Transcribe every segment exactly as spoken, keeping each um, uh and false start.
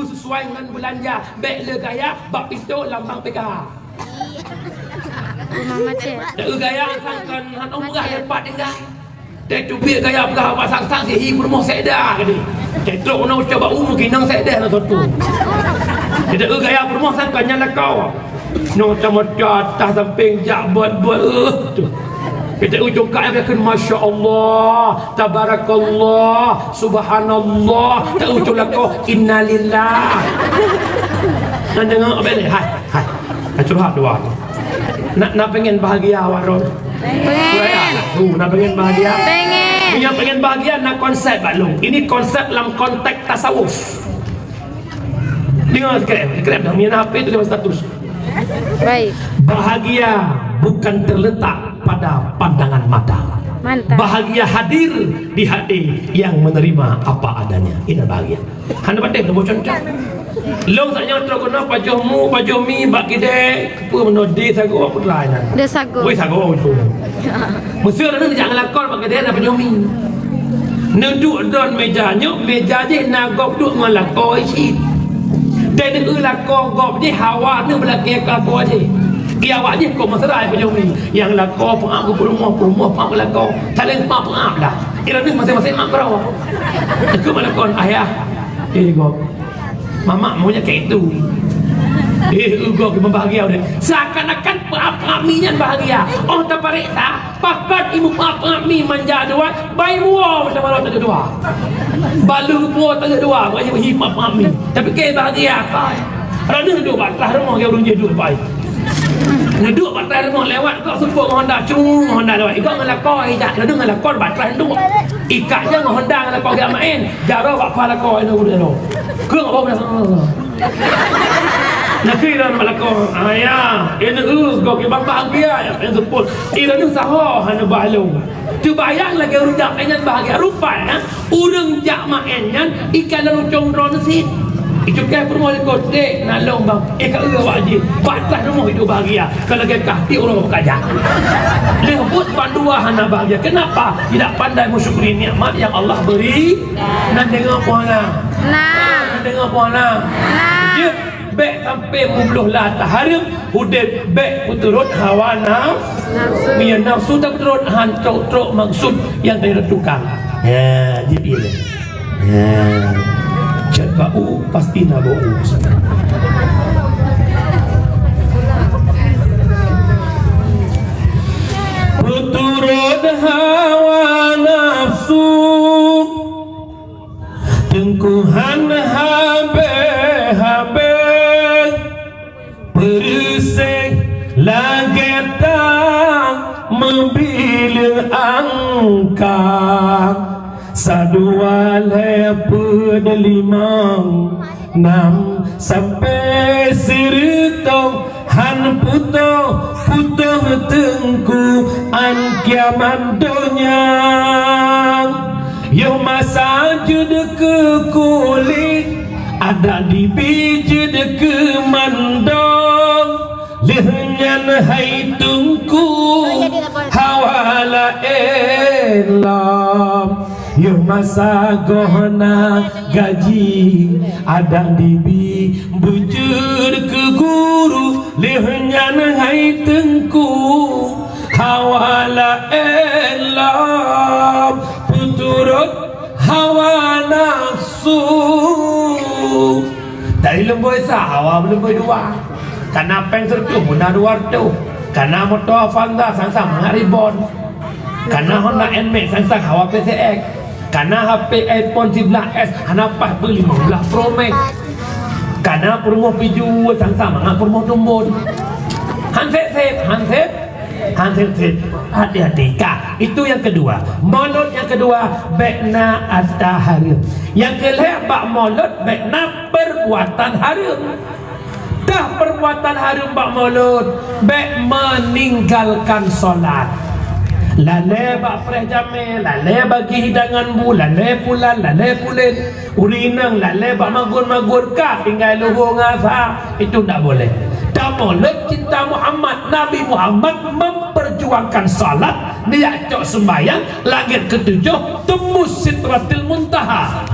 Sesuai ngon beulanja, bèk le gaya bak pintoe lambang P K H. Rumah Aceh. Teu gaya sangkon han umrah lepat tinggai. Teu teubiet gaya peugah bak sang-sang sihi peurumoh sekda geude. Teu trok na ucok bak umu ginong sekda na soto. Teu gaya peurumoh sangkon nyan lakoe. Nyoe tamata tah sampéng jak buet-buet, eh, tu. Kita ujung ka yang kena, Masya Allah, Tabarakallah, Subhanallah, tak ujung lakoe, Innalillah. Nak dengar, abang ni, hai, hai. Hai, curhat dua. Nak, nak pengen bahagia, Warung? Pengen. Kuraya, tu, nak pengen bahagia? Pengen. Yang pengen bahagia, nak konsep, Pak Long. Ini konsep dalam konteks tasawuf. Dengar sekrep, sekrep dah. Punya H P tu dia status. Baik. Bahagia bukan terletak pada pandangan mata. Mantap. Bahagia hadir di hati yang menerima apa adanya. Ini bahagia. Hana batin tu bocor cak. Long tak nyawa trok kena pajoh mu, pajoh mi, bak kidai. Peue meunoe deh sagoe peue teulai nyan? Deh sagoe. Weh, sagoe itu. Meuseu ureueng jak ngelakon bak keude na pajoh mi. Neuduek droe meja nyoe, meja jih na gob duek ngon lakoe cit. Dan eu lakoe gob jih hawa neuh beulakèe keu lakoe jih. Di awak jih kok meusra pajoh mi. Nyang lakoe peuap keu peurumoh, peurumoh peuap keu lakoe. Saléng peuap-peuap lah. Ira neuh maséng-maséng mak keudroe. Teukeu mak lakon, "Ayah." Eh, gob. Mamak maunya kayak itu. Eh, ugoe keu bahagia deh. Seakan-akan peuap-peuap mi nyan bahagia. Oh, tapareksa, pakon ibu peuap-peuap mi manja dua, bai buo mata malam tak dua. Balu buo tak dua, bai hi peuap-peuap mi. Tapi ke bahagia, pai. Raduh duduk bak telah rumah, dia urung je duduk, pai. Neuduek bak telah rumah lewat, kok seupôt ngon Honda, cung ngon Honda lewat. Ikak ngon lakoe, ikak. Raduh ngon lakoe bak telah duduk. Ikak je ngon Honda ngon lakoe gak main. Jaroe bak kepala lakoe, itu udah lo. Keu ngok bau dah. Nakui dah nama lakoe. Ayah, ini urus kau ke bang bahagia ya, yang seput. Ira ni saho hana balong. Cuba yang lagi urus jak main nyan bahagia. Rupanya, ureueng jak main nyan, ikan lalu cong droe neusit. Icukai peurumoh di kote, nalong bang. Eh, ka eu awak jih. Bak telah rumoh itu bahagia. Kalau lagèe kah, ti ureueng beukajak. Leh buet bandua hana bahagia. Kenapa? Tidak pandai mensyukuri nikmat yang Allah beri. Nan deungoe puana. Nah. Nan deungoe puana. Nah. Jeuet bèk sampai meubloh la tahareuem, udép bèk peuturot hawa naf-, nafsu. Meunyo nafsu tapeuturot han trok-trok maksud nyang tanyoe tukang. Ya, jeuet ié lé. Ya. Cat bak u, pasti na bak u. Peuturot hawa nafsu. Teungku han habéh-habéh, peureuséh lagèe tang meubileung angka. Sadua lhèe peuet limong nam sampai sireutôh. Han putôh-putôh teungku an kiamat donya. Yoh masa jeuet keu kulét, adak dibi jeuet keu mandong. Lheueh nyan hai teungku, hawa laén lom. Yoh masa goh na gaji, adak dibi beujeuet keu guru, lheueh nyan hai teungku, hawa laén lom, peuturot hawa nafsu. Dari leumboi sa hawa leumboi dua. Kana péng sireutoh muna dua reutôh. Kana moto Avanza sang-sang mangat ribon. Kana Honda Nmax sang-sang hawa P C X. Kana H P iPhone siblaih S hana paih beu limong blaih Pro Max. Kana peurumoh pijôh sang-sang mangat peurumoh tumbon. Han sép-sép, han sép, han sép-sép. Hati-hati. Ka, itu nyang keudua. Molot nyang keudua, bèk na ata hareuem. Nyang keulhèe bak molot, bèk na perbuatan hareuem. Dah perbuatan hareuem bak molot, bèk meninggalkan solat. Lalè bak preh jamé, lalè bagi hidangan bu, lalè pulan, lalè pulen. Ureueng inong lalè bak magun-magun ka tinggai luhô ngon asa, itu ndak boleh. Tamolot cinta Muhammad, Nabi Muhammad memperjuangkan salat, neujak cok sembahyang, langét ketujoh, tembus Sidratil Muntaha.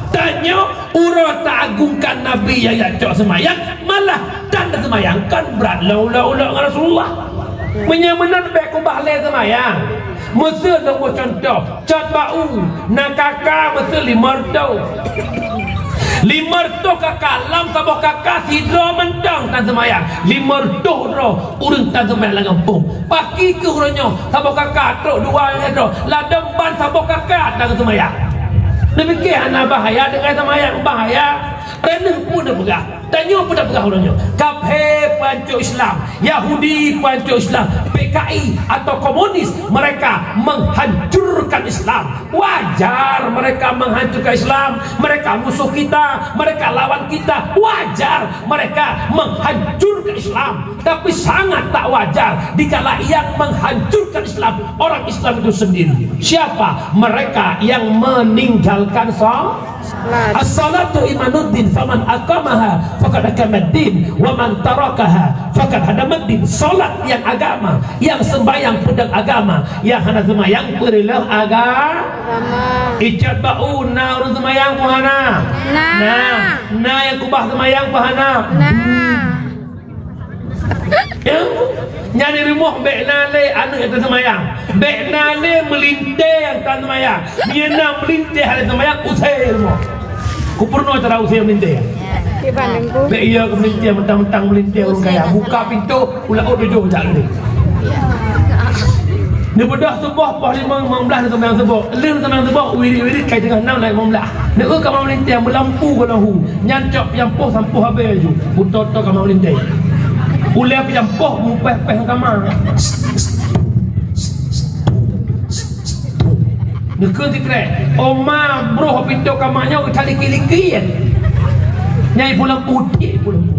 Tanyoe uroe taagungkan Nabi nyang jak cok seumayang, malah tan seumayang kon brat lom ulok-ulok ngon Rasulullah. Meunyoe meunan bèk keubah lé seumayang. Miseu lôn bri cuntoh, cot bak u, na kaka miseu limong reutôh. Limong reutôh kaka, lam saboh kaka sidroe mantong tan seumayang. Limong reutôh droe ureueng tan seumayang lam gampông. Pakri keuh uroe nyoe, saboh kaka trok dua lhèe droe, ladôm ban saboh kaka tan seumayang. Neupike hana bahaya deungon seumayang, bahaya. Reuneueng peue neupeugah? Tanyoe peue tapeugah uroe nyoe? Kaphé peuhanco Islam, Yahudi peuhanco Islam, P K I atau komunis, mereka menghancurkan Islam. Wajar mereka menghancurkan Islam. Mereka musuh kita, mereka lawan kita. Wajar mereka menghancurkan Islam. Tapi sangat tak wajar dikala yang menghancurkan Islam orang Islam itu sendiri. Siapa? Mereka yang meninggalkan salat. As-salatu imaduddin, faman aqamaha faqad aqamaddin, wa man tarakaha faqad hadamaddin. Salat nyang agama, nyang sembahyang peudong agama, nyang hana seumayang peureuloh aga-, agama. Ijak bak u, na ureueng seumayang peue hana? Na. Na. Na nyang keubah seumayang peue hana? Na. Ya? Nyan di rumoh bèk na lé aneuk nyang tan seumayang. Bèk na lé meulintèe nyang tan seumayang. Meunyoe na meulintèe hana seumayang, usé rumoh. Kupeurunoe cara usé meulintèe. Bèk iya keu meulintèe, mentang-mentang meulintèe ureueng kaya. Buka pintoe, ulah ôt tujoh jak lé. Neubeudôh suboh poh limong, limong blaih neuseumayang suboh. Lheueh neuseumayang suboh, wirit-wirit kai teungoh nam lhèe limong blaih. Neueu kama meulintèe, meulampu goh lom hu. Nyan cok nyang poh sampôh habéh laju. Beutoe-toe kama meulintèe. Ulèe pih nyang poh meupéh-péh kama. Neukheun sikrek. Oma broh pintoe kama nyoe ka liki-liki. Nyang ibu lampu, ibu lampu.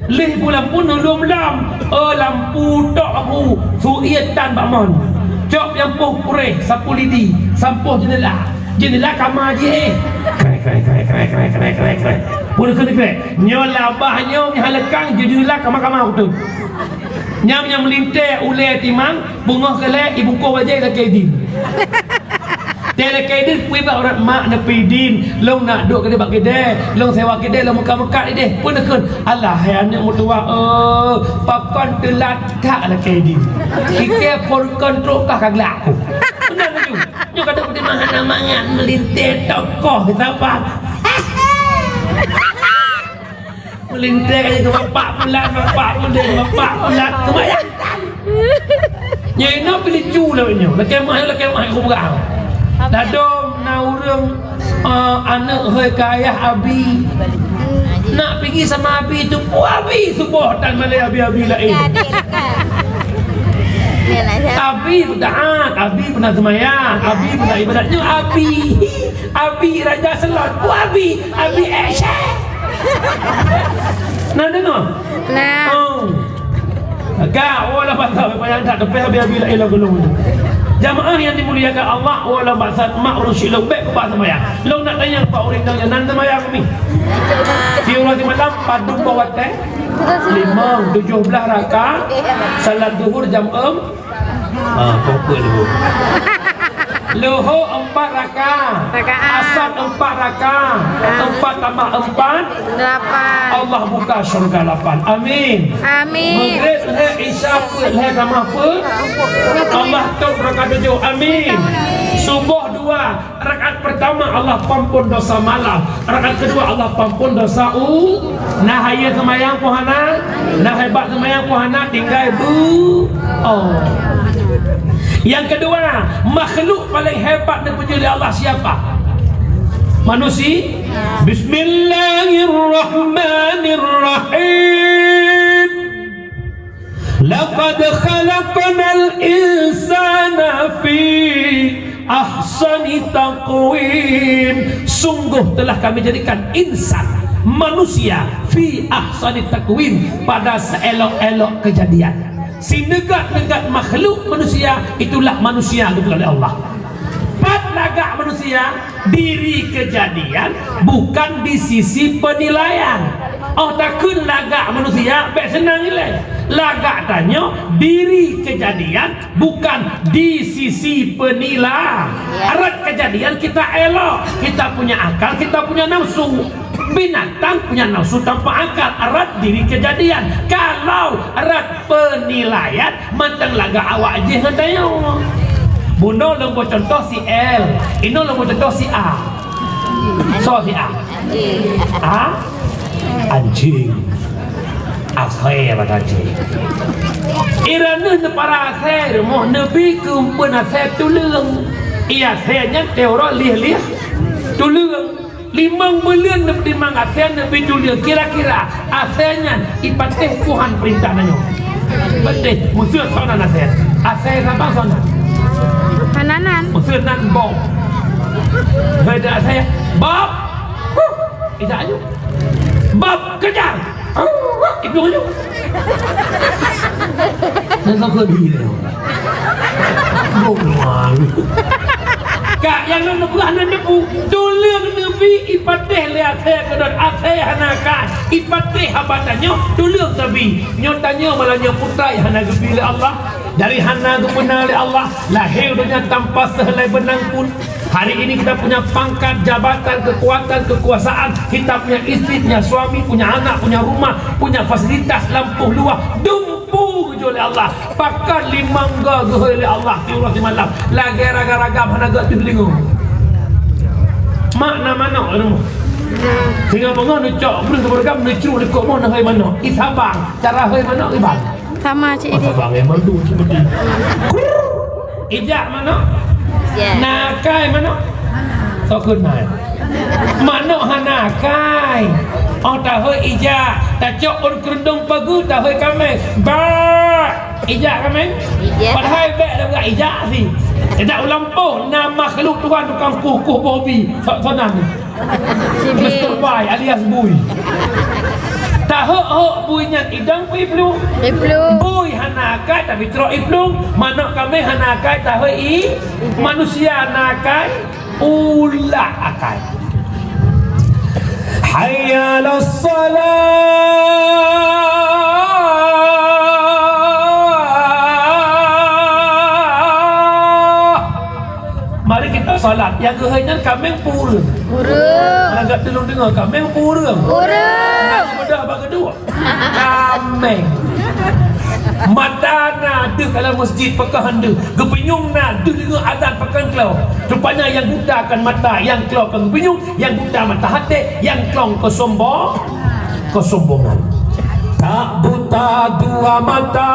Lheueh ibu lampu nulông lom. Oh, lampu tok aku. Su ie tan bak mon. Cok nyang poh kureh, sapu lidi, sampôh jeundela. Jeundela kama jih, eh. Krek, krek, krek. Pun keu krek. Nyoe labah nyoe meuhalakang jeundela kama-kama beutôi. Nyam nyang meulintèe ulèe timang, beungoh keu lhèe ibungkôh bajèe lakèe idin. Teuh lakèe idin, peue bak urat mak neupidin, lôn nak duek keudeh bak keudè, lôn sewa keudè, lôn meukat-meukat ideh. Peue neukheun? Alah, hai aneuk meutuwah, eh, pakon teulat that lakèe idin. Ikèe phôn kon trok kah ka glak ku. Meunan laju. Nyoe ka deuh peutimang hana mangat meulintèe tokoh saban. Meulintèe ka jeuet keu bapak pulan, bapak pulan, bapak pulan. Keubayang. Nyoe inoe pih lucu lagèe nyoe. Lakèe meuh, lakèe meuh, aku peugah. Dadom na ureueng, eh, aneuk hôi keu ayah abi. Nak pigi sama abi tu, peue abi suboh tan malèe abi-abi laén. Abi taat, abi pernah seumayang, abi pernah ibadat. Nyoe abi, abi raja seulot, peue abi, abi ék syèh. Na deungö? Na. Oh. Ka, walau basa payah that teupèh abi-abi laén lam gunong. Jamaah yang dimuliakan Allah, walau basa mak ureueng syik lôn bèk keubah seumayang. Lôn nak tanyong bak ureueng inong nyan, nan seumayang mi? Siuroe simalam padum boh watèe? Limong, tujoh blah raka. Salat duhur jam em. Ah, pokok luhur. Luhur empat raka. Rakaat. Asar empat raka. Ah. Empat tambah empat. Lapan. Allah buka syurga lapan. Amin. Amin. Maghrib lhèe, Isya peuet lhèe, tamah peuet. Allah top raka tujoh. Amin. Suboh dua. Rakaat pertama Allah pampun dosa malam, rakaat kedua Allah pampun dosa u. Nah, hai seumayang peue hana, nah, hebat seumayang peue hana, tinggai bu. Oh. Yang kedua, makhluk paling hebat dipuji oleh Allah siapa? Manusia. Bismillahirrahmanirrahim. Laqad khalaqnal insana fi ahsani taqwim. Sungguh telah Kami jadikan insan, manusia, fi ahsani taqwim, pada seelok-elok kejadian. Sineugöt-neugöt makhluk manusia, itulah manusia, geupeugah lé Allah. Pat lagak Manusia, diri kejadian bukan di sisi penilaian. Oh, takheun lagak manusia, bèk seunang ilèe. Lagak tanyoe diri kejadian bukan di sisi penilaian. Ya. Rot kejadian kita elok, kita punya akal, kita punya nafsu. Binatang punya nafsu tanpa akal, rot diri kejadian. Kalau rot penilaian, mantong lagak awak jih ngon tanyoe. Bunoe lôn bri contoh si L, inoe lôn bri contoh si A. Soe si A? A? Anjing. Asèe bak anjing. Ireuna neupara asèe rumoh neubi keu eumpeuen asèe tuleueng. Ié asèe nyan teurok lieh-lieh tuleueng. Limong buleuen neupeutimang asèe neubi tuleueng, kira-kira asèe nyan ipatéh peue han peurintah tanyoe. Patéh, meuseuet soe nan asèe. Asèe saban soe nan. Hana nan. Meuseuet nan Bob. Beda asèe, Bob. Huh, ijak aju. Bob, kejar. Huh, iplueng aju. Nyan soe keudhi lé. Goblok. Ka nyang lôn peugah nyan teupeu. Tuleueng neubi ipatéh lé asèe keudroe, asèe hana kai. Ipatéh haba tanyoe, tuleueng tabi. Nyoe tanyoe malam nyoe putra nyang hana geubi lé Allah. Dari hana geupeuna lé Allah, lahé u donya tanpa seuhelai beunang pun. Hari ini kita punya pangkat, jabatan, kekuatan, kekuasaan. Kita punya istri, punya suami, punya anak, punya rumah, punya fasilitas lampôh luwah. Dumpeue geujok lé Allah. Pakat limong go geuhôi lé Allah siuroe simalam. Lagèe raga-raga hana geutuh lingo. Mak na manok di rumoh. Singoh beungoh neucok breuh sibeuragam neucruk likot moh neuhôi manok. Isabang, cara hôi manok iban. Sama cit. Masa bangai merdu seperti. Ijak manok? Ya. Nakai manok? Sokun nai. Manok hana kai. Oh, tahôi ijak. Tacok ôn keurundong pagu, tahôi kameng. Ba! Ijak kameng? Ijak. Padahai bèk dah buat ijak sih. Ijak ulang poh, nama kelu Tuhan tukang kuh-kuh bobi. Sok sonan. Mister Pai alias Bui. Tahok-hok bui nyan idong pih iplueng. Iplueng. Bui hana akai tapi trok iplueng. Manok kameng hana akai tahok i. Manusia hana akai ulat akai. Hayya 'alas shalah. Mari kita salat. Nyang keuhai nyan kameng peue ureueng? Ureueng. Agak tulung deungoe, kameng peue ureueng? Ureueng. Nah, bedah bak geuduek. Kameng. Mata na deuh kalon masjid pakon han deuh. Geupinyueng na deuh deungoe azan pakon klong. Rupanya nyang buta kan mata, nyang klong kan geupinyueng, nyang buta mata haté, nyang klong keusombong, keusombongan. Tak buta dua mata,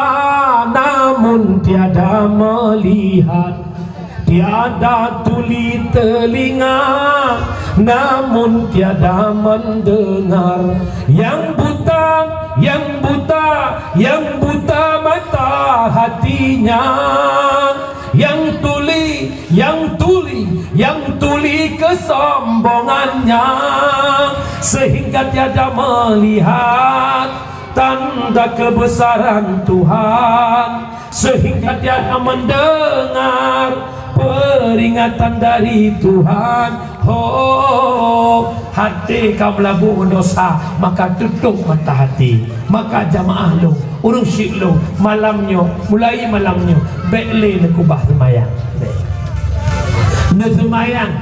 namun tiada melihat. Tiada tuli telinga, namun tiada mendengar. Yang buta, yang buta, yang buta mata hatinya. Yang tuli, yang tuli, yang tuli kesombongannya. Sehingga tiada melihat tanda kebesaran Tuhan. Sehingga tiada mendengar peringatan dari Tuhan. Ho, haté ka meulabu ngon dosa, maka tutôp mata haté. Maka jamaah lôn, ureueng syik lôn, malam nyoe, mulai malam nyoe, bèk lé neukeubah seumayang. Bèk. Neuseumayang,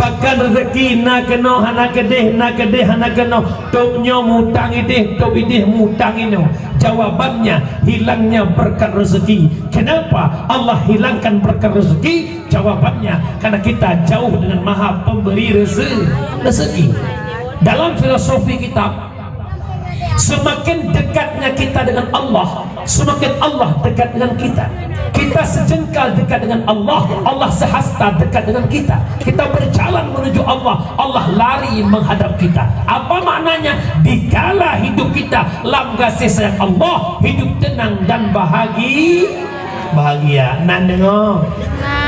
Pakon rezeki na keunoe hana keudeh, na keudeh hana keunoe. Tôb nyoe mutang ideh, tôb ideh mutang inoe. Jawabannya, hilangnya berkat rezeki. Kenapa Allah hilangkan berkat rezeki? Jawabannya, karena kita jauh dengan Maha Pemberi reze-, rezeki. Dalam filosofi kitab, semakin dekatnya kita dengan Allah, semakin Allah dekat dengan kita. Kita sejengkal dekat dengan Allah, Allah sehasta dekat dengan kita. Kita berjalan menuju Allah, Allah lari menghadap kita. Apa maknanya? Dikala hidup kita lam gaséh sayang Allah, hidup tenang dan bahagi-, bahagia. Nan deungoe?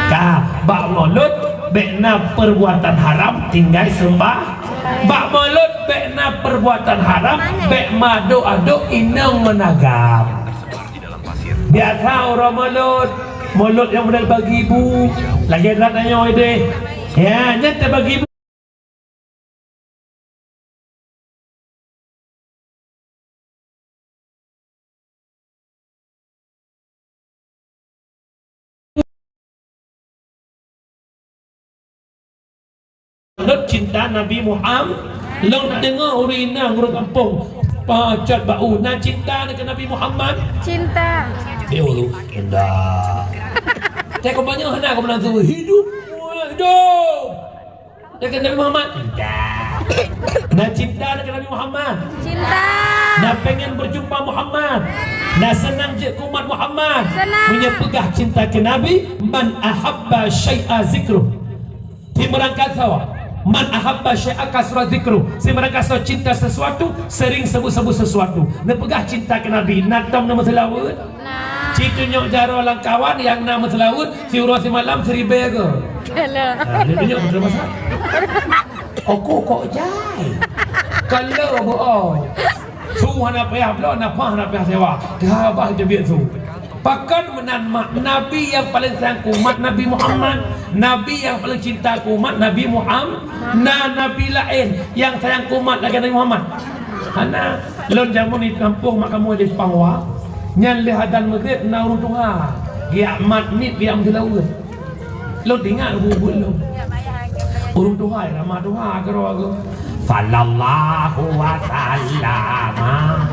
Ka, bak mulod bèk na perbuatan haram, tinggai seumbah. Bak mulod bèk na perbuatan haram, bèk meuadok-adok inong ngon agam. Biasa uroe mulod, mulod nyang model bagi bu, lagèe na tanyoe deh. Ya, nyan teubagi Lôn cinta Nabi Muhammad. Lôn na deungoe ureueng inong ureueng gampông, pacot bak u, na cinta na keu Nabi Muhammad? Cinta. Dia ureueng indah. Tapi kok banyak hana kau menantu hidup, hidup. Dekat Nabi Muhammad? Cinta. Na cinta dekat Nabi Muhammad? Cinta. Na pengen berjumpa Muhammad? Na senang jeuet keu umat Muhammad? Senang. Meunyoe peugah cinta keu Nabi, man ahabba syai'a zikruh. Di meurangkasoe, man ahabba syai'a kasura zikruh. Si meurangkasoe cinta sesuatu, sering sebut-sebut sesuatu. Neupeugah cinta keu Nabi, na tom neumeuseulaweuet? Nah. Ci tunyok jaroe lam kawan nyang na meuseulaweuet, siuroe simalam siribèe go. Kalah. Nah, dia tunyok betul masa. Oko kok jai. Kalau bohong. Su hana payah bloe, nafah hana payah sewa. Dah bah je biet su. Pakon meunan mak Nabi nyang paling sayang keu umat Nabi Muhammad. Nabi nyang paling cinta keu umat Nabi Muhammad. Na Nabi laén nyang sayang keu umat lagèe Nabi Muhammad? Hana. Lôn jameun di kampông mak kamoe di Sipangwa, nyan lheueh adan Maghrib na ureueng tuha geujak mat miet geujak meuseulaweuet. Lôn ingat buet-buet lôn. Ureueng tuha, ramah tuha keudroe geuh. Sallallahu wasallama.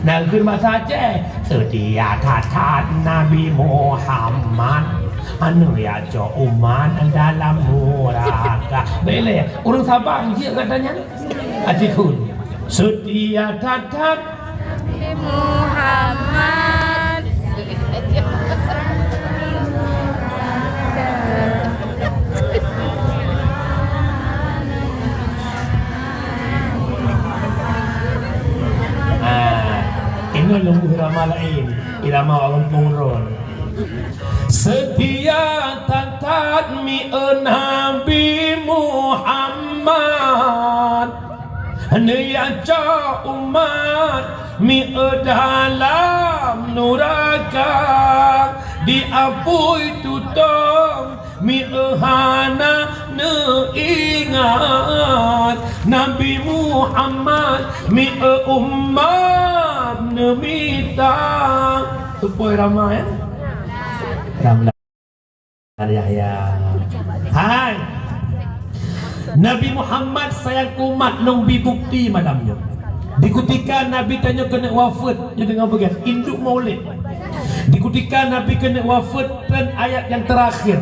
Na geukheun basa Aceh, seutia that-that Nabi Muhammad, aneuk ya cok umat dalam nuraka. Bèk lé, ureueng Sabang jeuet gata nyan. Atikun. Seutia that-that Muhammad. Ah, inoe lôn irama laén, irama ureueng Pungron. Seutia that-that mieu Nabi Muhammad. Neuyaco umat mieu dalam nuraka, diapui tutong mieu hana neuingat, Nabi Muhammad mieu umat neumita. Tupôi ramai, eh? Ramai. Yahya. Hai. Nabi Muhammad sayang keu umat lôn bi bukti malam nyoe. Di kutika Nabi tanyoe keuneuk wafeuet, nyoe deungoe beugét, induk maulid. Di kutika Nabi keuneuk wafeuet, treun ayat nyang teurakhir.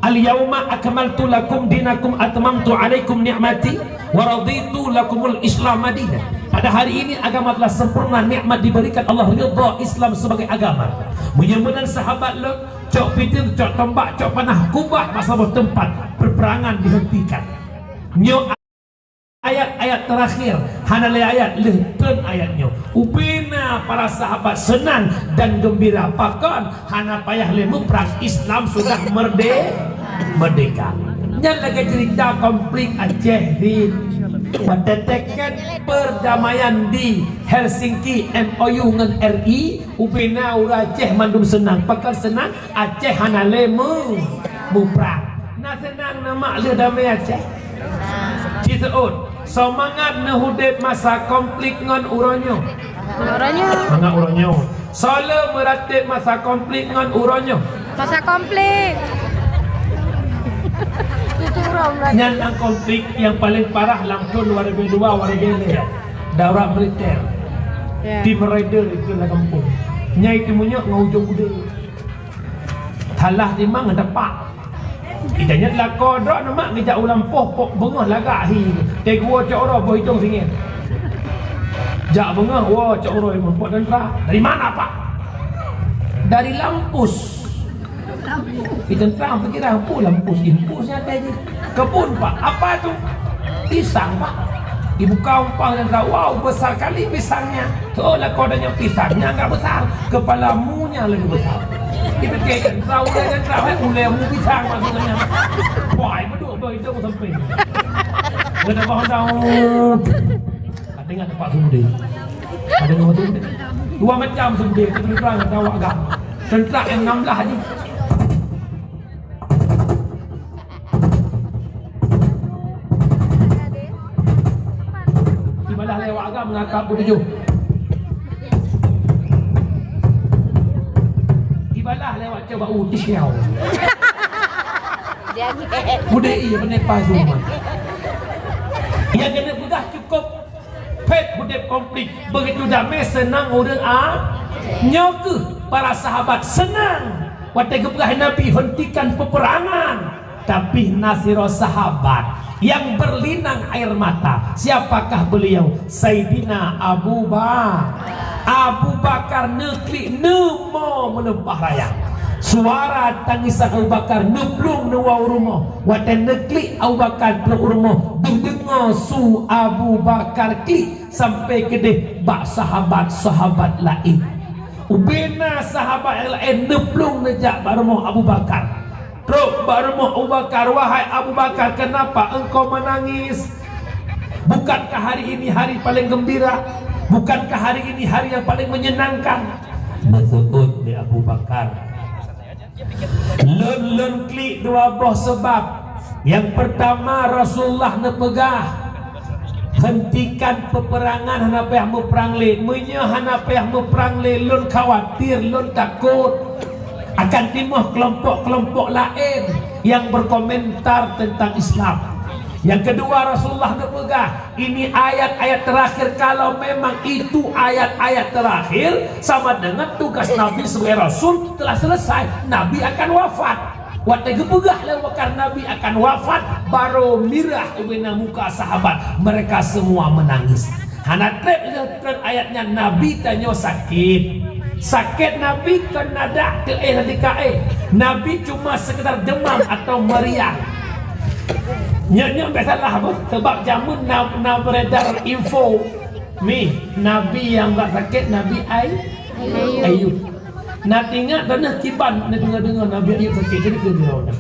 "Al-yauma akmaltu lakum dinakum atmamtu alaikum ni'mati wa raditu lakumul Islam madina." Pada hari ini agama telah sempurna, nikmat diberikan Allah, ridha Islam sebagai agama. Meunyoe meunan sahabat lôn, cok piteng, cok tombak, cok panah, kubah bak saboh teumpat, peperangan dihentikan. Nyoe ayat-ayat terakhir, hana lé ayat lheueh treun ayat nyoe. Ubena para sahabat seunang dan geumbira, pakon hana payah lé muprang, Islam sudah merde-, merdeka. Nyan lagèe cerita konflik Aceh di watèe teken perdamaian di Helsinki, M O U ngon R I, ubena ureueng Aceh mandum seunang. Pakon seunang? Aceh hana lé mu-, muprang. Na seunang na mak lheueh damé Aceh? Ci seuôt, soe mangat neuhudép masa konflik ngon uroe nyoe? Uroe nyoe. Mangat uroe nyoe. Soe le meuratéb masa konflik ngon uroe nyoe? Masa konflik. Nyan nyang konflik nyang paleng parah lam thôn dua ribu dua, dua ribu lhèe. Darurat militer. Ya. Tim raider itu lam gampông. Nyan itu meunyoe ngon ujong udeb. Salah timang dapat. Kita nyang lakoe droe neumak geujak u lampôh pok beungoh lagak hi. Teuguoh cok uroe boh itong singét. Jak beungoh woe cok uroe meumpok teuntara. Dari mana, Pak? Dari Lampus. Di teuntara pikiran, "Peue Lampus? Impus nyata jih." "Kebun, Pak." "Apa itu?" "Pisang, Pak." Dibuka umpang teuntara, "Wow, besar kali pisangnya." Oh, lakoe tanyoe pisang nyan agak besar, kepala munya lebih besar. Dipikir kan, tahu dah kan, tahu, eh, ulèe mu pisang maksudnya. Wah, itu dua belah itu sampai. Kena faham tahu. Ada yang sumber. Ada yang sumber. Dua macam sumber, teuntara ngon awak GAM. Teuntara nyang enam belas ni. Ibalah lewat agam ngakak beutujoh. Ibalah lewat coba u tisiau. Dia ni. Budek iya menepa semua. Yang kena peugah cukup pet budek konflik. Begitu damai senang ureuëng a. Nyoe keuh para sahabat senang. Watée geupeugah Nabi hentikan peperangan. Tapi na sidroe sahabat nyang berlinang air mata. Siapakah beliau? Saidina Abu Ba-, Abu Bakar neuklik neumo meuleupah raya. Suara tangisan Abu Bakar neuplueng neuwoe u rumoh. Watée neuklik Abu Bakar trok u rumoh, deuh deungoe su Abu Bakar klik sampai keudeh bak sahabat-sahabat laén. Ubena sahabat nyang laén neuplueng neujak bak rumoh Abu Bakar. Trok bak rumoh Abu Bakar, "Wahai Abu Bakar, kenapa engkau menangis? Bukankah hari ini hari paling gembira? Bukankah hari ini hari yang paling menyenangkan?" Neuseuôt lé Abu Bakar, "Lôn, lôn klik dua boh sabab. Yang pertama, Rasulullah neupeugah, 'Hentikan peperangan, hana payah meuprang lé.' Meunyoe hana payah meuprang lé, lôn khawatir, lôn takot akan timoh kelompok-kelompok laén yang berkomentar tentang Islam. Yang kedua, Rasulullah neupeugah, ini ayat-ayat terakhir. Kalau memang itu ayat-ayat terakhir, sama dengan tugas Nabi sebagai Rasul telah selesai. Nabi akan wafat." Watée geupeugah lé Abu Bakar Nabi akan wafat, barô mirah ubena muka sahabat. Mereka semua menangis. Hana treb lheueh treun ayat nyan Nabi tanyoe sakét. Sakét Nabi kon nadak teuéh ladika éh. Nabi cuma sekedar demam atau meriang. Nyoe, nyoe biasalah beuh, sebab jameun na, na beredar info. Mi, Nabi nyang bak sakét Nabi Ay-, Ayub. Ayub. Na teuingat dan na kiban na deungoe-deungoe Nabi Ayub sakét, jadi keu droe.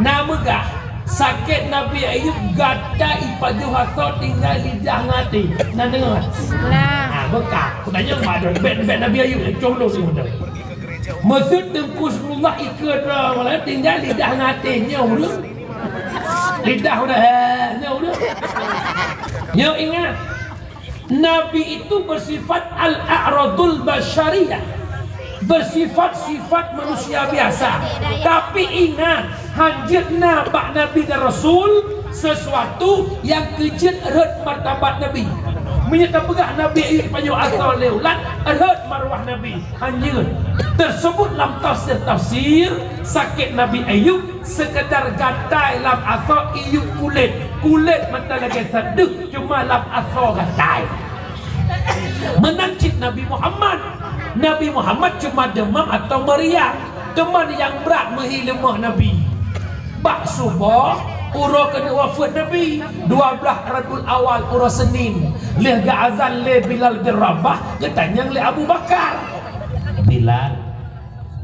Na meugah, sakét Nabi Ayub gata ipajoh asoe tinggai lidah ngon até. Na deungoe? Nah. Ah, beukah. Kutanyong mak droe, bèk, bèk Nabi Ayub, contoh si muda. Maksud Teungku Rasulullah ikeu droe, tinggai lidah ngon até nyoe ureueng. Lidah udah, eh, nyoe ureueng. Nyoe ingat, Nabi itu bersifat al-a'radul basyariyah, bersifat-sifat manusia biasa. Tapi ingat, hanjeuet na bak Nabi dan Rasul sesuatu nyang keu jeuet rhot martabat Nabi. Meunyoe tapeugah Nabi Ayub ipajoh asoe lé ulat, rhot marwah Nabi. Hanjeuet. Tersebut lam tafsir-tafsir, sakét Nabi Ayub sekedar gatai lam asoe iyup kulét. Kulét mantong lagèe sadeuh, cuma lam asoe gatai. Meunan cit Nabi Muhammad. Nabi Muhammad cuma demam atau meriang. Teuma nyang brat meuhi leumoh Nabi. Bak suboh, uroe keuneuk wafeuet Nabi, dua blaih Rabiul Awal, uroe Senin, lheueh geuazan lé Bilal bin Rabah, geutanyong lé Abu Bakar, "Bilal,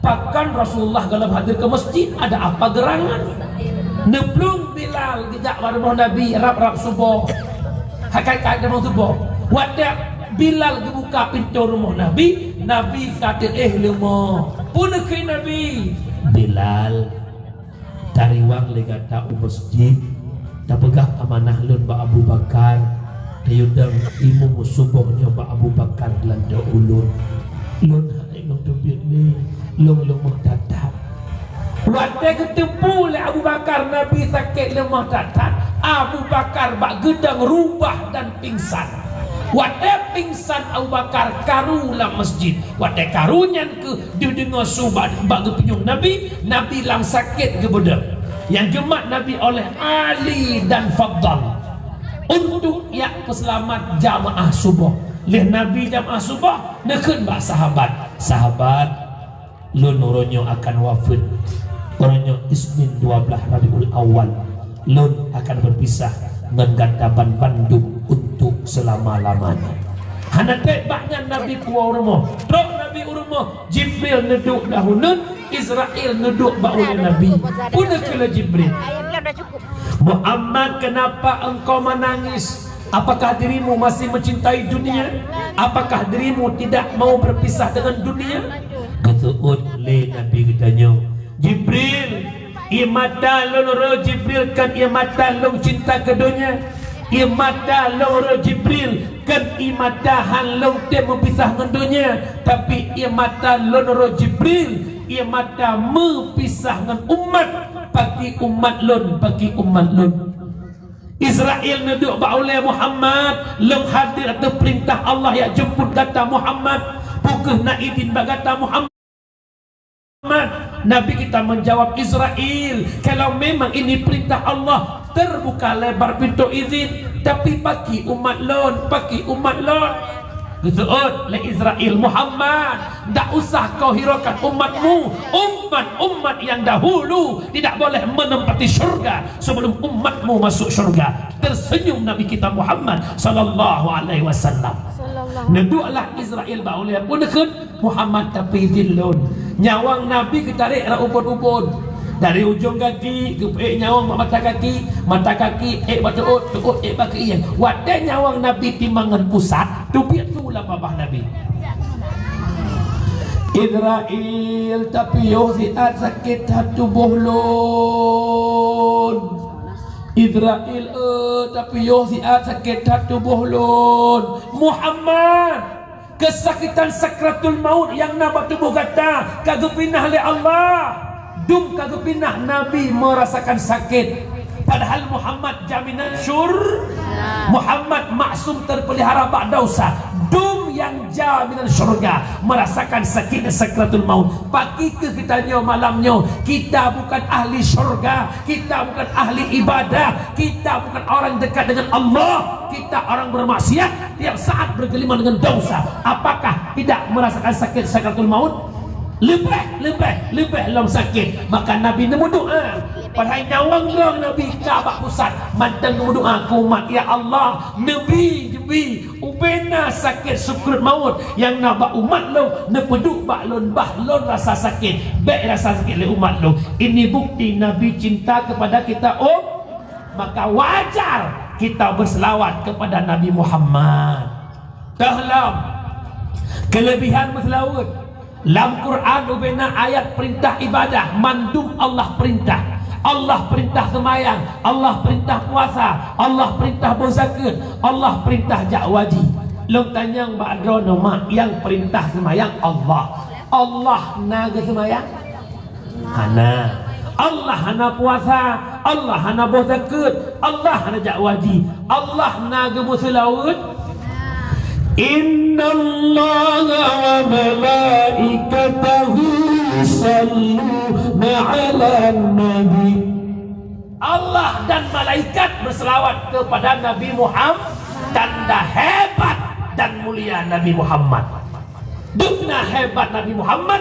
pakon Rasulullah gohlom hadir keu masjid, ada apa gerangan?" Neuplueng Bilal geujak bak rumoh Nabi rab-rab suboh. Hakikat rumoh suboh. Watèe Bilal geubuka pintoe rumoh Nabi, Nabi ka teuéh leumoh. Peue neukheun Nabi? "Bilal, tariwang lé gata u masjid, tapeugah amanah lôn bak Abu Bakar, tayue dong imum suboh nyoe bak Abu Bakar lam doe ulôn. Lôn hana inong teubiet lé, lôn leumoh that-that." Watèe geuteupeue lé Abu Bakar Nabi sakét leumoh that-that, Abu Bakar bak geudong rubah dan pingsan. Watèe pingsan Abu Bakar karu lam masjid. Watèe karu nyan keuh deuh deungoe su bak, bak geupeunyueng Nabi, Nabi lam sakét geubeudôh. Nyang geumat Nabi oleh Ali dan Fadhal untuk jak peuseulamat jamaah suboh. Lheueh Nabi jamaah suboh, neukheun bak sahabat, "Sahabat, lôn uroe nyoe akan wafeuet. Uroe nyoe Isnin dua blaih Rabiul Awal. Lôn akan beupisah ngon gata banmandum untuk seulama-lamanya." Hana trép bak nyan Nabi puwoe u rumoh. Trok Nabi u rumoh, Jibril neuduek dahulu, Israil neuduek bak ulèe Nabi. Peue neukheun lé Jibril? "Muhammad, kenapa engkau menangis? Apakah dirimu masih mencintai dunia? Apakah dirimu tidak mau berpisah dengan dunia?" Geuseuôt lé Nabi geutanyoe, "Jibril, Ie mata lôn uroe Jibril kon ie mata lôn cinta keu donya. Ie mata lôn uroe Jibril kon ie mata han lôn tem meupisah ngon donya, tapi ie mata lôn uroe Jibril, ie mata meupisah ngon umat, paki umat lôn, paki umat lôn. Israel neuduek bak ulée Muhammad, lôn hadir ateueh peurintah Allah jak jemput gata Muhammad, peu kheueh na idin bak gata Muhammad. Nabi kita menjawab, Israel, kalau memang ini perintah Allah, terbuka lebar pintu izin, tapi paki umat lôn, paki umat lôn. Geuseuôt lé Israel, Muhammad, ndak usah kau hiraukan umatmu. Umat-umat yang dahulu tidak boleh menempati syurga sebelum umatmu masuk syurga. Tersenyum Nabi kita Muhammad sallallahu alaihi wasallam. Sallallahu. Neudueklah Israel bak ulée, peue neukheun? Muhammad, tapi izin lôn. Nyawöng Nabi geutarek rot ubon-ubon. Dari ujong gaki geupeuék nyawöng bak mata gaki, mata gaki ék bak teuôt, teuôt ék bak keuieng. Watée nyawöng Nabi timang ngon pusat, teubiet su lam babah Nabi. Israel, tapiôh siat sakét that tuboh lôn. Israel, eh, tapiôh siat sakét that tuboh lôn. Muhammad, keusakitan sakratul maut nyang na bak tuboh gata ka geupinah lé Allah. Dum ka geupinah Nabi meurasakan sakét. Padahal Muhammad jaminan syur-, Muhammad maksum terpelihara bak dosa. Dum nyang jaminan syurga meurasakan sakét sakratul maut. Paki kheueh geutanyoe malam nyoe, kita bukan ahli syurga, kita bukan ahli ibadah, kita bukan orang dekat dengan Allah, kita orang bermaksiat, tiap saat bergelimang dengan dosa. Apakah tidak merasakan sakit sakratul maut? Leubeh, leubeh, leubeh lom sakét. Maka Nabi neumeudoá. Padahai nyawöng droe Nabi ka bak pusat. Mantong neumeudoá keu umat, "Ya Allah, neubi, neubi ubena sakét sakratul maut nyang na bak umat lôn, neupeuduek bak lôn, bah lôn rasa sakét, bék rasa sakét lé umat lôn." Ini bukti Nabi cinta kepada kita, um-, maka wajar kita berselawat kepada Nabi Muhammad. Toh lom, kelebihan meuseulaweuet. Lam Quran ubena ayat perintah ibadah, mandum Allah perintah. Allah perintah seumayang, Allah perintah puasa, Allah perintah boh zakeuet, Allah perintah jak waji. Lôn tanyong bak droeneuh, mak, nyang perintah seumayang Allah. Allah na geuseumayang? Hana. Allah hana puasa, Allah hana boh zakeuet, Allah hana jak waji. Allah na geumeuseulaweuet? Innallaha wa malaikatahu yusalluna 'alan nabi. Allah dan malaikat berselawat kepada Nabi Muhammad. Tanda hebat dan mulia Nabi Muhammad. Dum na hebat Nabi Muhammad.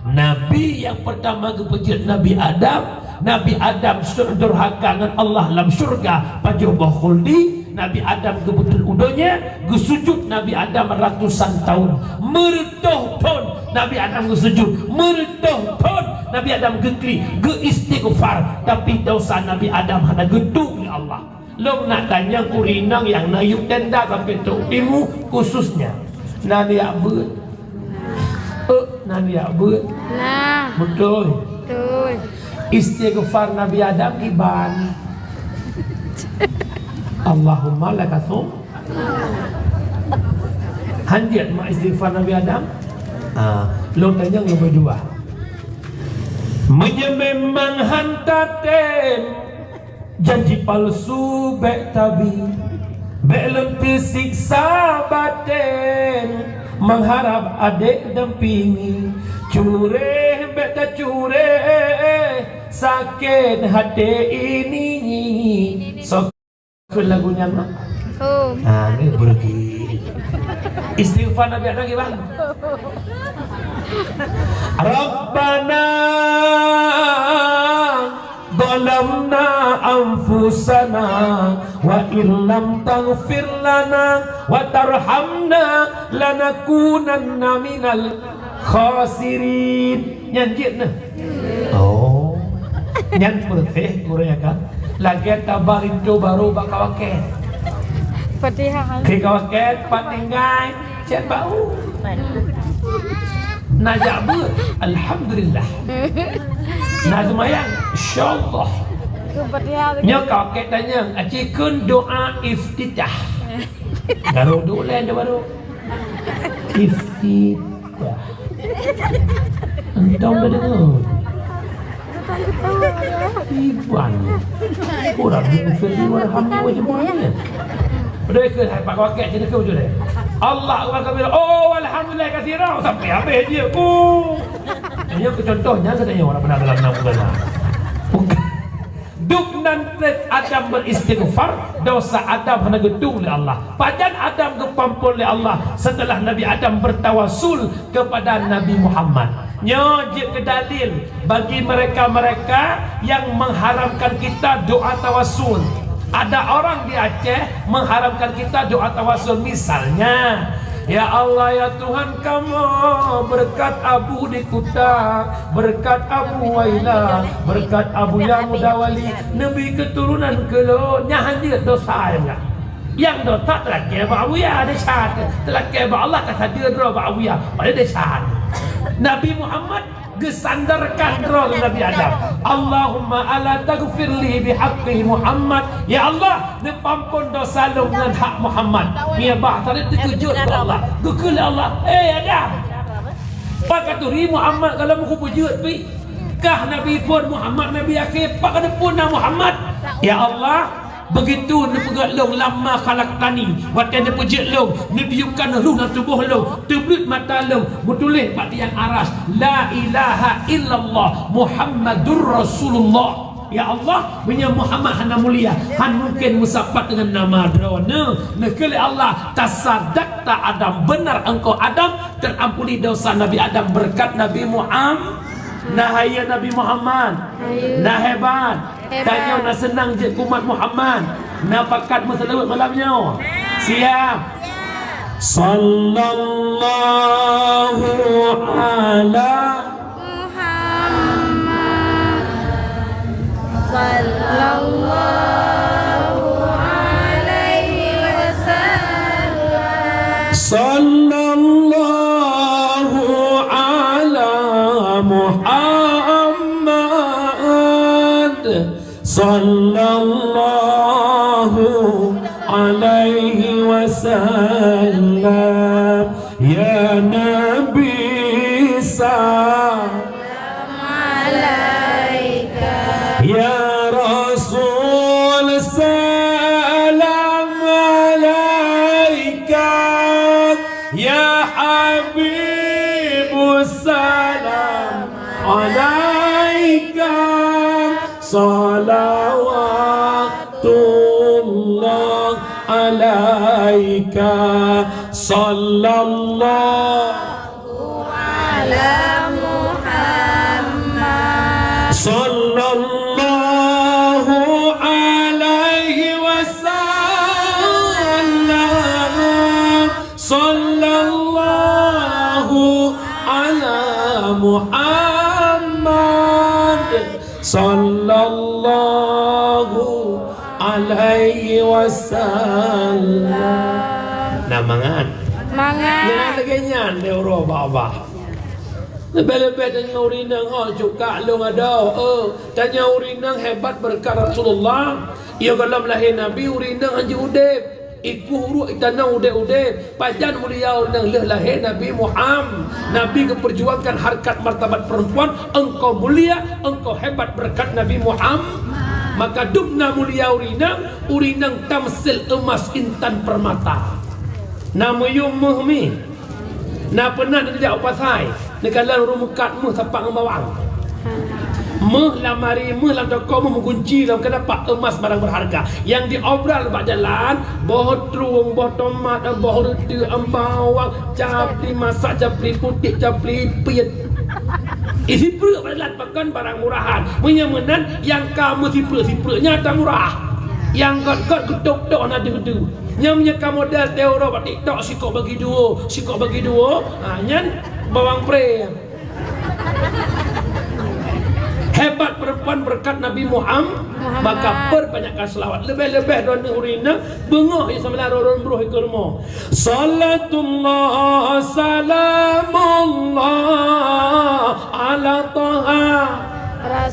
Nabi nyang peurtama geupeujeuet Nabi Adam. Nabi Adam seuh durhaka ngon Allah lam syurga, pajoh boh khuldi. Nabi Adam geubeutôi u donya, geusujut Nabi Adam ratusan tahun. Meureutoh thon Nabi Adam geusujut. Meureutoh thon Nabi Adam geuklik, geuistighfar. Tapi dosa Nabi Adam hana geutueng lé Allah. Lôn nak tanyong ureueng inong nyang na yub tenda sampoe trok timu khususnya. Na neujak beuet? Eh, na neujak beuet? Nah. Beutôi. Beutôi. Istighfar Nabi Adam kiban. Allahumma laka sum. Hanjeuet mak istighfar Nabi Adam? Ah, lôn tanyong leubeh dua. Meunyoe memang han tatem, janji palsu bék tabi, bék lôn teusiksa baten, meuharab adék dampingi, cureh bék tacuréh, sakét haté ini. Soe kheun lagu nyan, Mak? Oh. Ah, ni beureugi. Istighfar Nabi Adam gimana? Rabbana zalamna anfusana wa illam taghfir lana wa tarhamna lanakunanna minal khasirin. Nyan jeuet nah. Oh. Nyan peureuséh gurée kan. Lagée taba linto barô bak kawakét. Fatihah. Keu kawakét pat tinggai. Cét bau. Najak beuet. Alhamdulillah. Nah, seumayang, insyaallah. Nyoe ka keu tanyong, aci kheun doa iftitah. Baru dulu lain dah baru. Iftitah. Entong dah dengar. Iban. Kurang ni Firli warhamni wajib. Padahal ke hai pak wakil jadi ke betul deh. Allah akbar kabira. Oh, alhamdulillah katsira sampai habis dia. Oh. Ini ke contohnya kata orang pernah dalam enam bulan. Bukan. Dum nan treb Adam beristighfar, dosa Adam hana geutueng lé Allah. Pajan Adam geupampon lé Allah setelah Nabi Adam bertawasul kepada Nabi Muhammad. Nyoe jeuet keu dalil bagi mereka-mereka yang mengharamkan kita doa tawasul. Ada orang di Aceh mengharamkan kita doa tawasul. Misalnya, "Ya Allah, ya Tuhan kamoe, berkat Abu di Kuta, berkat Abu Waila, berkat Abuya Mudawali, neubi keuturonan keu lôn." Nyan hanjeuet dosa nyang nyan. Nyang dosa teulakée bak Abuya, desya, teulakée bak Allah ka saja droe bak Abuya, padahai desya. Nabi Muhammad geusandarkan droe lé Nabi Adam. "Allahumma ala taghfirli bihaqqi Muhammad." Ya Allah, neupampon dosa lôn ngon hak Muhammad. Ngieng bah tadi teukeujot keu Allah. Geukheun lé Allah, "Eh Adam, pakaturi Muhammad kalau meukupeujeuet pi? Kah Nabi phon Muhammad Nabi akhé, pakaturi phon na Muhammad?" Ya Allah, Begitu neupeugét lôn, "Lamma khalaqtani," watée neupeujeuet lôn, neutiupkan ruh lam tuboh lôn, teubleuet mata lôn, meutuléh bak tiang aras, "La ilaha illallah Muhammadur Rasulullah." Ya Allah, meunyoe Muhammad hana mulia, han mungken meusapat deungon nama Droeneuh. Neukheun lé Allah, "Tasadaqta Adam, benar engkau Adam, terampuni dosa Nabi Adam berkat Nabi Muhammad." Nah, hai Nabi Muhammad, nah hebat. Tanyoe na seunang jeuet keu umat Muhammad. Na pakat meuseulaweuet malam nyoe? Siap. Sallallahu ala Muhammad. Sallallahu alaihi wasallam. Sallallahu ala Muhammad. Sallallahu alaihi wasallam. Ya Nabi, salam alaika. Ya Rasul, salam alaika. Ya Habib, salam alaika. Salawatullah alaika. Sallallahu ala Muhammad. Sallallahu alaihi wasallam. Sallallahu ala Muhammad. Sallallahu alaihi wasallam. Nah, mangat. Mangat. Nyan lagée nyan lé uroe babah. Leubeh-leubeh tanyoe ureueng inong, oh, cukak lôn adoe. Oh, tanyoe ureueng inong hebat beureukat Rasulullah. Yoh gohlom lahé Nabi, ureueng inong hanjeuet udeb. Iku uruek itanong udeb-udeb. Pajan mulia ureueng inong lheueh lahé Nabi Muhammad. Nabi geupeurjuangkan harkat martabat perempuan, engkau mulia, engkau hebat beureukat Nabi Muhammad. Maka dum na mulia ureueng inong, ureueng inong tamsil emas intan permata. Na meuyuem méuh mi. Na peunan neujak u pasai, neukalon ureueng meukat méuh sapat ngon bawang. Méuh lam lamari, méuh lam toko, méuh meugunci lom, keuneuk pat emas barang beurharga. Nyang diobral bak jalan, boh trueng, boh tomat, boh reuteuek, bawang, capli masak, capli putéh, capli piet. Isi pruet bak jalan pakon barang murahan. Meunyoe meunan, nyang ka meusipreuet-sipreuet nyan ata murah. Nyang gét-gét geutôp-tôp na deuh-deuh. Nyan meunyoe ka model teori bak TikTok, sikok bagi dua, sikok bagi dua, ha, nyan bawang pre. Hebat perempuan berkat Nabi Muhammad, maka perbanyakkan selawat. Leubeh-leubeh droeneuh ureueng inong beungoh, ya, seumalam rot-rot broh ikeue rumoh. Salatullah, salamullah ala Taha.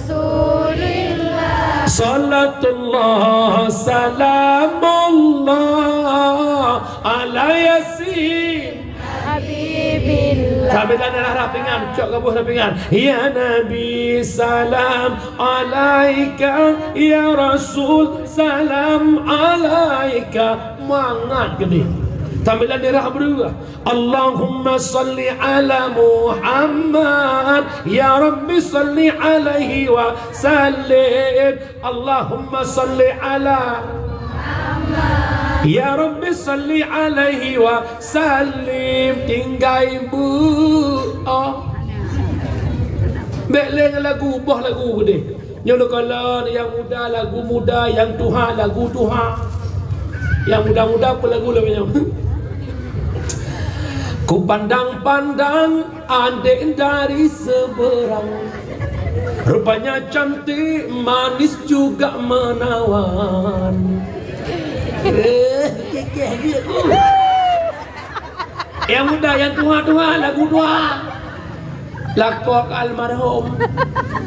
Rasulillah. Salatullah, salamullah ala Yasin. Habibillah. Sambil ada rah pingan, cok gabus rah pingan. Ya Nabi, salam alaika. Ya Rasul, salam alaika. Mangat geude. Sambil ada rah berdua. Allahumma salli ala Muhammad. Ya Rabbi salli alaihi wa sallim. Allahumma salli ala Muhammad. Ya Rabbi salli alaihi wa sallim. Tinggai bu. Oh. Bèk lé ngon lagu, boh lagu deh. Nyoe leukalon nyang muda lagu muda, nyang tuha lagu tuha. Nyang muda-muda pun lagu lagèe nyoe. Kupandang-pandang adek dari seberang, rupanya cantik, manis juga menawan. Eh, kekeh dia tu. Nyang muda, nyang tuha-tuha, lagu tuha. Lakoe ka almarhum.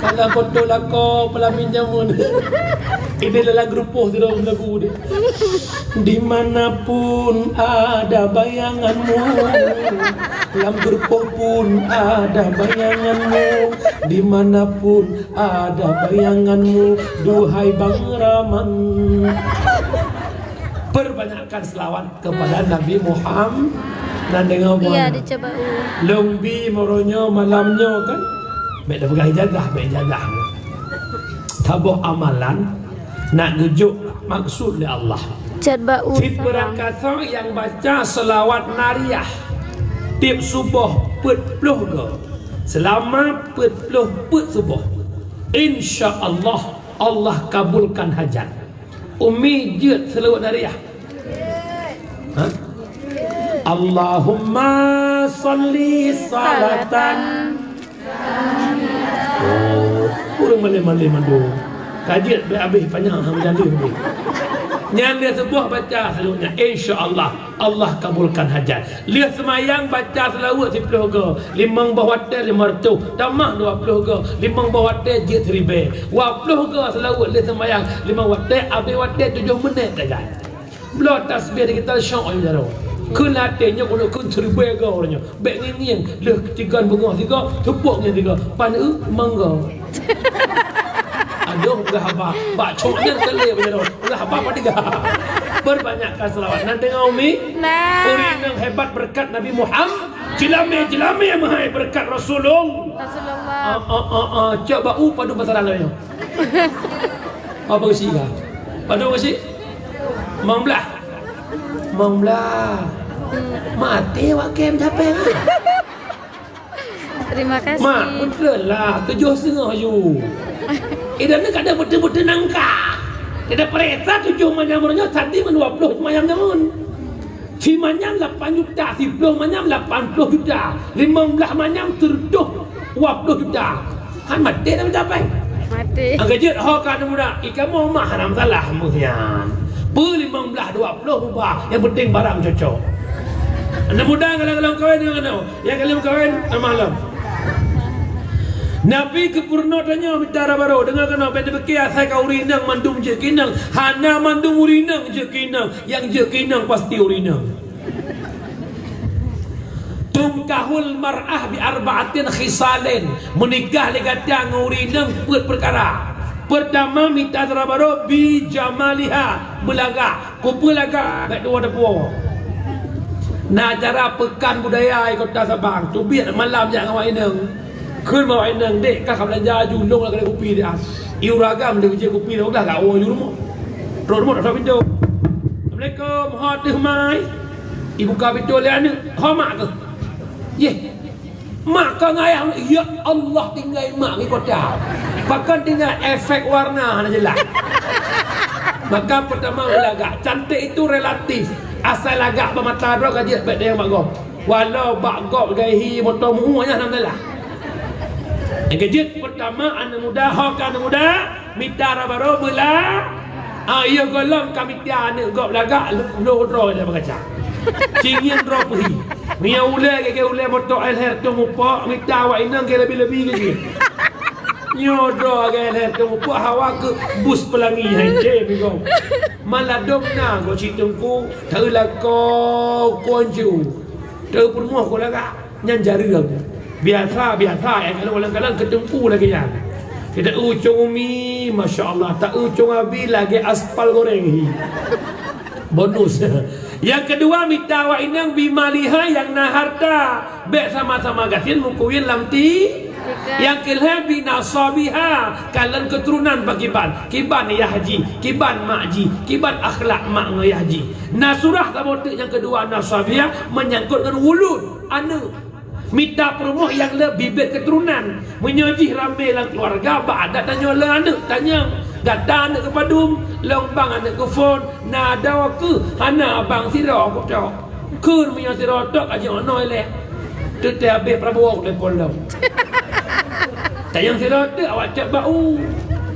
Ka lakoe tu lakoe peulamin jameun. Ini dalam grup poh tu lagu dia. Dimanapun ada bayanganmu, lam grup poh pun ada bayanganmu. Dimanapun ada bayanganmu, duhai Bang Rahman. Perbanyakkan selawat kepada Nabi Muhammad. Nan deungoe buah. Iya, dicoba u. Lôn bi meunyoe malam nyoe kan. Bèk tapeugah ijazah, bèk ijazah. Saboh amalan nak geujok maksud lé Allah. Cat bak u. Cit beurangkasoe nyang baca selawat nariyah tiep suboh peuet ploh goe. Selama peuet ploh peuet suboh. Insya Allah, Allah kabulkan hajat. Umi jeuet seulaweuet nariyah. Ha? Allahumma salli salatan. Oh, ureueng malèe-malèe mandum. Ka jeuet bèk abéh panyang hana meujadi. Nyan lé suboh baca seulaweuet nyan, insya Allah. Allah kabulkan hajat. Lheueh seumayang baca seulaweuet siploh goe, limong boh watèe limong reutôh, tamah dua ploh goe, limong boh watèe jeuet siribèe. Dua ploh goe seulaweuet lheueh seumayang limong watèe, abéh watèe tujoh meunét sagai. Bloe tasbih di kita syok jaroe. Kheun até nyoe keuneuk kheun siribèe goe uroe nyoe. Bèk ngieng-ngieng, lheueh tigon beungoh sigoe, teupok ngieng sigoe. Pan eu mangga. Aduh, ulah haba. Bak cok nyan kali, ulah haba padahai. Perbanyakkan selawat. Nan deungoe, Umi? Nah. Ureueng nyang hebat berkat Nabi Muhammad. Jeulamé, jeulamé meuhai berkat Rasulullah. Rasulullah. Ah, ah, ah, ah. Cok bak u padum pasaran laén. Apa keusi ka? Padum keusi? Limong blah. Limong blah. Maté wak kem capek. Terima kasih. Mak, beutôi lah, tujoh seungoh ju. Idan ni kadang beutôi-beutôi nangka. Kita periksa tujoh manyam uroe nyoe, sati ngon dua ploh manyam nyamun. Si manyam lapan juta, siploh manyam lapan ploh juta, limong blah manyam sireutoh dua ploh juta. Han maté dah mencapai. Maté. Angka jeuet ho ka aneuk muda, ikamoe mah hana masalah meuh nyan. Peu limong blah dua ploh buba, yang penting barang cocok. Aneuk muda galak-galak kawin dengan aneuk. Nyang ka lheueh meukawen, na malam. Nabi geupeurunoe tanyoe mita raba barô, deungoe keunoe, bèk neupike asai ka ureueng inong mandum jeuet keu inong. Hana mandum ureueng inong jeuet keu inong, nyang jeuet keu inong pasti ureueng inong. Tunkahul mar'ah bi arba'atin khisalin. Meunikah lé gata ngon ureueng inong peuet peukara. Peurtama, mita raba barô bi jamaliha, beulagak. Kupeue lagak bèk tuwoe teupuwoe. Na acara Peukan Budaya di Kota Sabang, teubiet malam jak ngon awak inong. Kheun bak awak inong, "Dek, ka, ka beulanja aju, lôn lagak kupi di ah." Ié ureueng agam lé jeuet kupi lôn, gak woe aju rumoh. Trok rumoh, trok pintoe. "Assalamualaikum, ho teuh mai?" Ibuka pintoe lé aneuk, "Ho mak keuh?" "Yeh." Mak ka ngayah, ya Allah, tinggai mak di kota. Bahkan tinggai efek warna hana jelas. Maka pertama beulagak, cantik itu relatif. Asai lagak bak mata droe ka jeuet bèk dayang bak gob. Walau bak gob gaya hi moto muhu nyan hana masalah. Nyang keujeuet pertama aneuk muda, ho ka aneuk muda, mita raba barô beula. Ah, iya gohlom ka mita aneuk gob lagak, lheueh droe dah bagaca. Cingieng droe peuhi. Meunyo ulèe gèt-gèt ulèe moto L H R tu mupok, mita awak inong gèt lebi-lebi gèt jih. Nyoe droe lagèe lhèe teungku, peue hawa keu bus peulangi hai cé migom. Maladôm na goe cit teungku, taeu lakoe kon ju. Taeu peurumoh goe lagak, nyan jareueng. Biasa, biasa, eh, kalau ureueng kalon keu teungku lagèe nyan. Kita ucong umi, masya Allah, ta ucong abi lagèe aspal goreng hi. Bonus. Nyang keudua, mita awak inong bimaliha nyang na harta. Bèk sama-sama gasien meukuwin lam ti. Nyang keulhèe, binasabiha, kalon keuturonan pakiban. Kiban yah jih, kiban mak jih, kiban akhlak mak ngon yah jih. Nasurah saboh teuk nyang keudua, nasabiha, meunyangkot ngon wulud, aneuk. Mita peurumoh nyang le bibit keuturonan. Meunyoe jih ramé lam keuluwarga, bak adat tanyoe le aneuk tanyong. Gata aneuk keu padum, lôn bang aneuk keu phon, na adoe keuh, hana abang sidroe kutok. Kheun meunyoe sidroe tok ka jinoe ilèe. Teuntèe abéh Prabowo telepon lôn. Tanyong sidroe teuk awak cok bak u.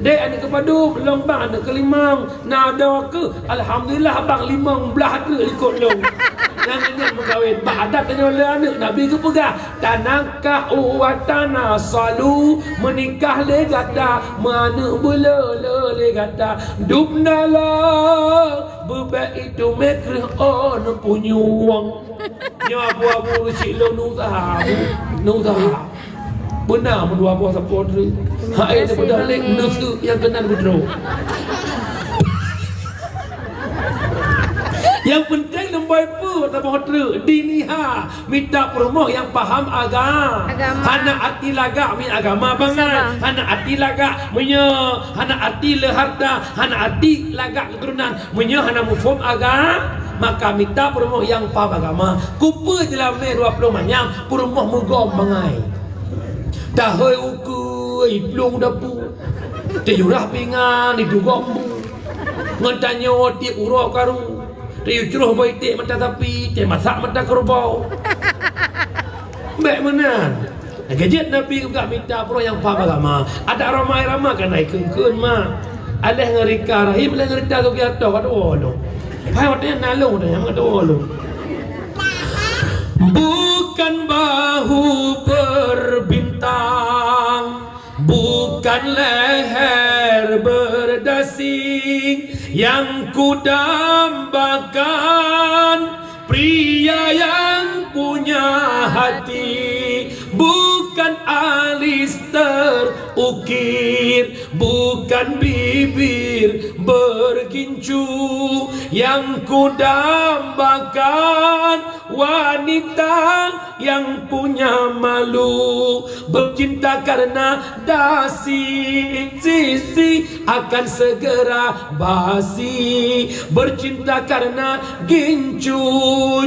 Dek aneuk keu padum, lôn bang aneuk keu limong. Na adoe keuh, alhamdulillah, bang limong blah treuk likot lôn. Nyang nyan meukawen, bak adat tanyoe le aneuk Nabi geupeugah, "Tanakahu wa tanasalu," meunikah lé gata, meuaneuk beuleu-leu lé gata. Dubna la beubek itu mekreh on punyueng. Nyoe abu-abu reucik lôn neusaha, bu, neusaha. Beuna meudua boh sapo treuk. Hai, neubeudôh lé neuseuk nyang keunan beudroe. Nyang penting leumbôi peue saboh treuk, diniha, mita peurumoh nyang paham aga-, Agama. Hana até lagak meunyoe agama bangai, Sama. Hana até lagak meunyoe, hana até le harta, hana até lagak keuturonan. Meunyoe hana muphom aga-, maka mita peurumoh nyang paham agama. Keupeue jeulamé dua ploh manyam peurumoh meugom bangai? Tahôi ukeue, iplueng dapu, teujurah pingan, itugom bu. Ngon tanyoe tiep uroe karu, teucroh boh iték mata sapi, teumasak mata keureuboe. Bèk meunan. Lagèe jeuet Nabi geupeugah mita peurumoh nyang paham agama. Adak ramai-ramai ka na ikheun-kheun, mak. Aléh ngon Rika Rahim, aléh ngon Rita Sugiarto, ka tuwo lom. Hai watèe nyan na lôn, watèe nyan ka tuwo lom. Bukan bahu berbintang, bukan leher berdasi yang kudambakan, pria yang punya hati, bukan alis terukir, bukan bibir bergincu yang kudambakan, wanita yang punya malu, bercinta karena dasi, sisi akan segera basi, bercinta karena gincu,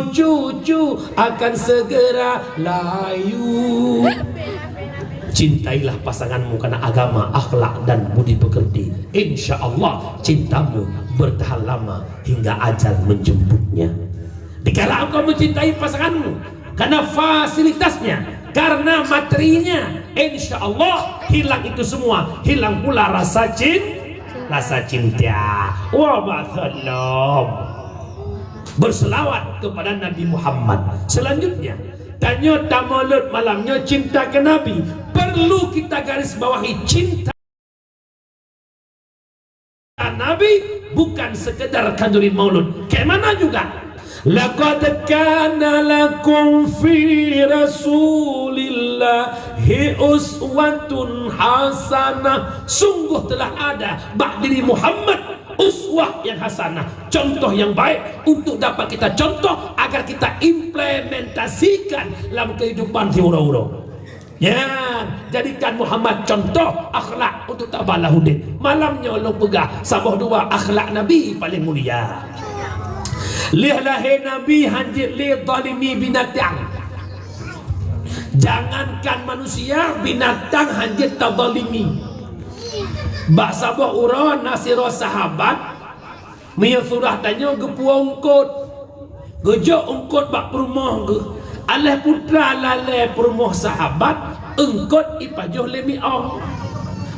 cucu akan segera layu. Cintailah pasanganmu karena agama, akhlak, dan budi pekerti. Insya Allah, cintamu bertahan lama hingga ajal menjemputnya. Dikala engkau mencintai pasanganmu karena fasilitasnya, karena materinya, insya Allah hilang itu semua, hilang pula rasa cin-, rasa cinta. Wa ba'dhallah. Berselawat kepada Nabi Muhammad. Selanjutnya, tanyoe tamaulud malam nyoe cinta ke Nabi. Perlu kita garis bawahi cinta Nabi bukan sekedar khanduri maulud. Kayak mana juga? Laqad kana lakum fi Rasulillahi uswatun hasanah. Sungguh telah ada bak diri Muhammad uswah yang hasanah, contoh yang baik untuk dapat kita contoh agar kita implementasikan dalam kehidupan si uroe-uroe. Ya, jadikan Muhammad contoh akhlak untuk tabalahuddin. Malam nyoe lôn peugah saboh dua akhlak Nabi paling mulia. Lheueh lahé Nabi hanjeuet lé zalimi binatang. Jangankan manusia, binatang hanjeuet tazalimi. Bak saboh uroe na sidroe sahabat, meunyoe surah tanyoe geupuwoe eungkôt. Geujok eungkôt bak peurumoh geuh. Aléh putra lalée peurumoh sahabat, eungkôt ipajoh lé miong.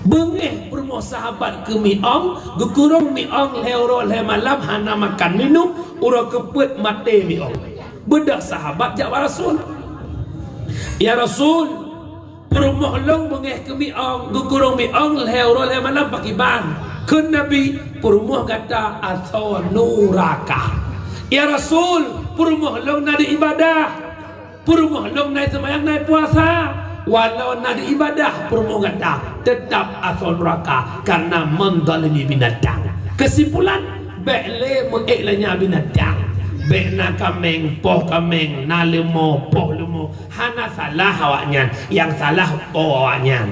Beungéh peurumoh sahabat keu miong, geukurong miong lhée uroe lhée malam hana makan minum, uroe keupeuet maté miong. Beudôh sahabat jak bak Rasul. "Ya Rasul, Peurumoh lôn beungéh keu miong, geukurong miong lhèe uroe lhèe malam pakiban. Kheun Nabi, "Peurumoh gata asoe nuraka." "Ya Rasul, peurumoh lôn na di ibadah. Peurumoh lôn na seumayang, na puasa. Walau na di ibadah peurumoh gata, teutap asoe nuraka kareuna menzalimi binatang." Keusimpulan, bèk lé meuék lagèe binatang. Bèk na kaméng, poh kaméng, na leumo, poh leumo. Hana salah awaknyan, nyang salah po awaknyan.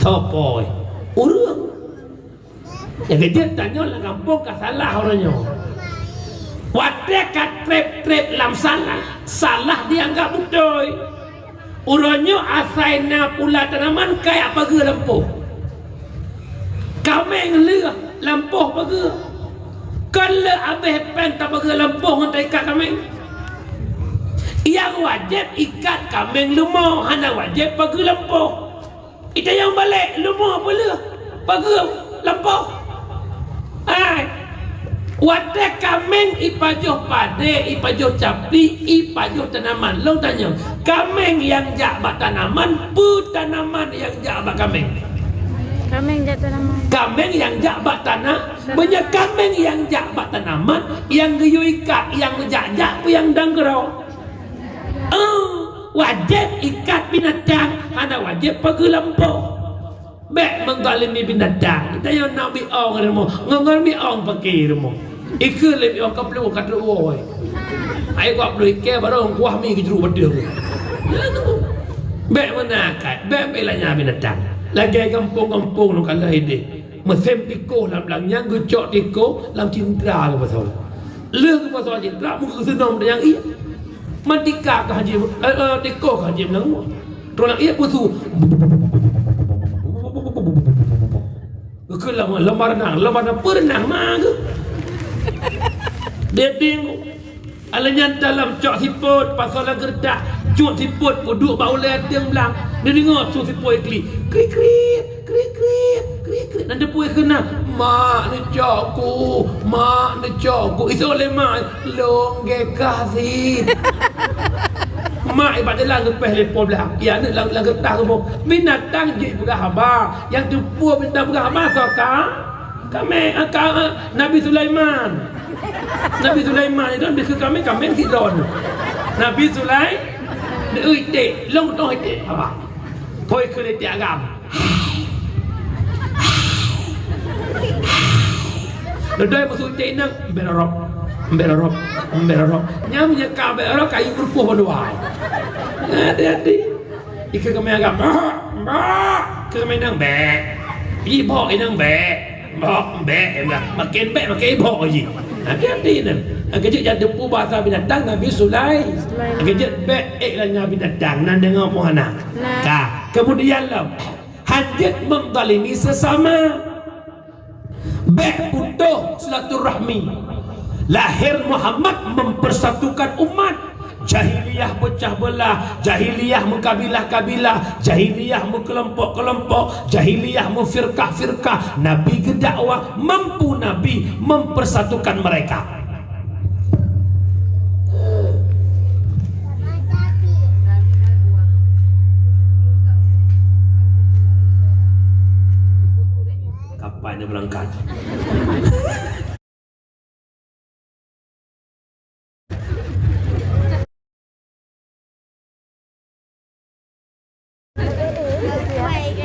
Soe po? Ureueng. Nyang keujeuet tanyoe lam gampông ka salah uroe nyoe. Watèe ka trép-trép lam salah, salah dianggap beutôi. Uroe nyoe asai na pula tanaman kajak pageue lampôh. Kaméng lheueh lampôh pageue. Kon lé abéh pèng tapageue lampôh ngon taikat kaméng. Nyang wajéb ikat kaméng leumo, hana wajéb pageue lampôh. Itanyong balek, leumo peuleueh pageue lampôh. Ai, watèe kaméng ipajoh padé, ipajoh capi, ipajoh tanaman. Lôn tanyong, kaméng nyang jak bak tanaman, peue tanaman nyang jak bak kaméng? Kaméng jak tanaman. Kaméng nyang jak bak tana-, meunyoe kaméng nyang jak bak tanaman, nyang geuyue ikat, nyang meujak-jak, peue nyang dang keudroe? Oh, wajéb ikat binatang, hana wajéb pageue lampôh. Bèk menzalimi binatang. Tanyoe na miong rumoh, ngon-ngon miong paké rumoh. Ikheun lé miong ka plueng ka trok woe. Ai kuat plueng ikèe barô kuah mi geujruk bateue. Bèk meunakat, bèk bela nya binatang. Lagèe gampông-gampông lôn kalheuh idéh. Meusén tikôh lam blang nyan geucok tikôh lam cintra geupasoe. Lheueh geupasoe cintra, meukeuseunoe meudayang ié. Man tika ka haji, eh, eh, tikôh ka haji meunang. Troh lam ié peusu. Geukheun lam, lam renang, lam renang, peurenang ma geuh. Dia ting. Alah nyan talam cok sipôt, pasoe lam geuretak, cut sipôt, peuduek bak ulèe ateueng blang. Neudeungoe su sipôt iklik, krik-krik, krik-krik, krik-krik. Nan teupeu keunan, "Mak neucok ku, mak neucok ku." Isoe lé mak, "Lôn gèt kah sit." Mak ibat dalam geupèh lé po blang. Ya aneuk lam, lam geuretak geuboh. Binatang jeuet peugah haba. Nyang teupeu binatang peugah haba soe ka? Kaméng, ah, ka, ah, Nabi Sulaiman. Nabi Sulaiman itu dikheun kaméng, kaméng sidroe. Nabi Sulai-, di iték, lôn toh iték, apa? Pôi keu iték agam. Dodoi musuh iték inong, embel rop, embel rop, embel rop. Nyam nyeka embel rop, kayu berupuh berdua. Hati-hati. Ikeu kaméng agam, "Bak, bak!" Keu kaméng inong, "Bèk!" Ibok inong, "Bèk, bok, bèk!" Dia bilang, makin bèk, makin ibok jih. Hati-hati nyan. Keujeuet jak teupeu bahasa binatang Nabi Sulai. Sulaiman. Keujeuet bèk ék lagèe binatang, nan deungoe muhana. Nah. Ka. Kemudian lom, hanjeuet menzalimi sesama. Bèk putoh silaturahmi. Lahir Muhammad mempersatukan umat. Jahiliyah pecah belah, jahiliyah meukabilah-kabilah, jahiliyah meukelompok-kelompok, jahiliyah meufirkah-firkah. Nabi geudakwah, mampu Nabi mempersatukan mereka. Kapan dia berangkat?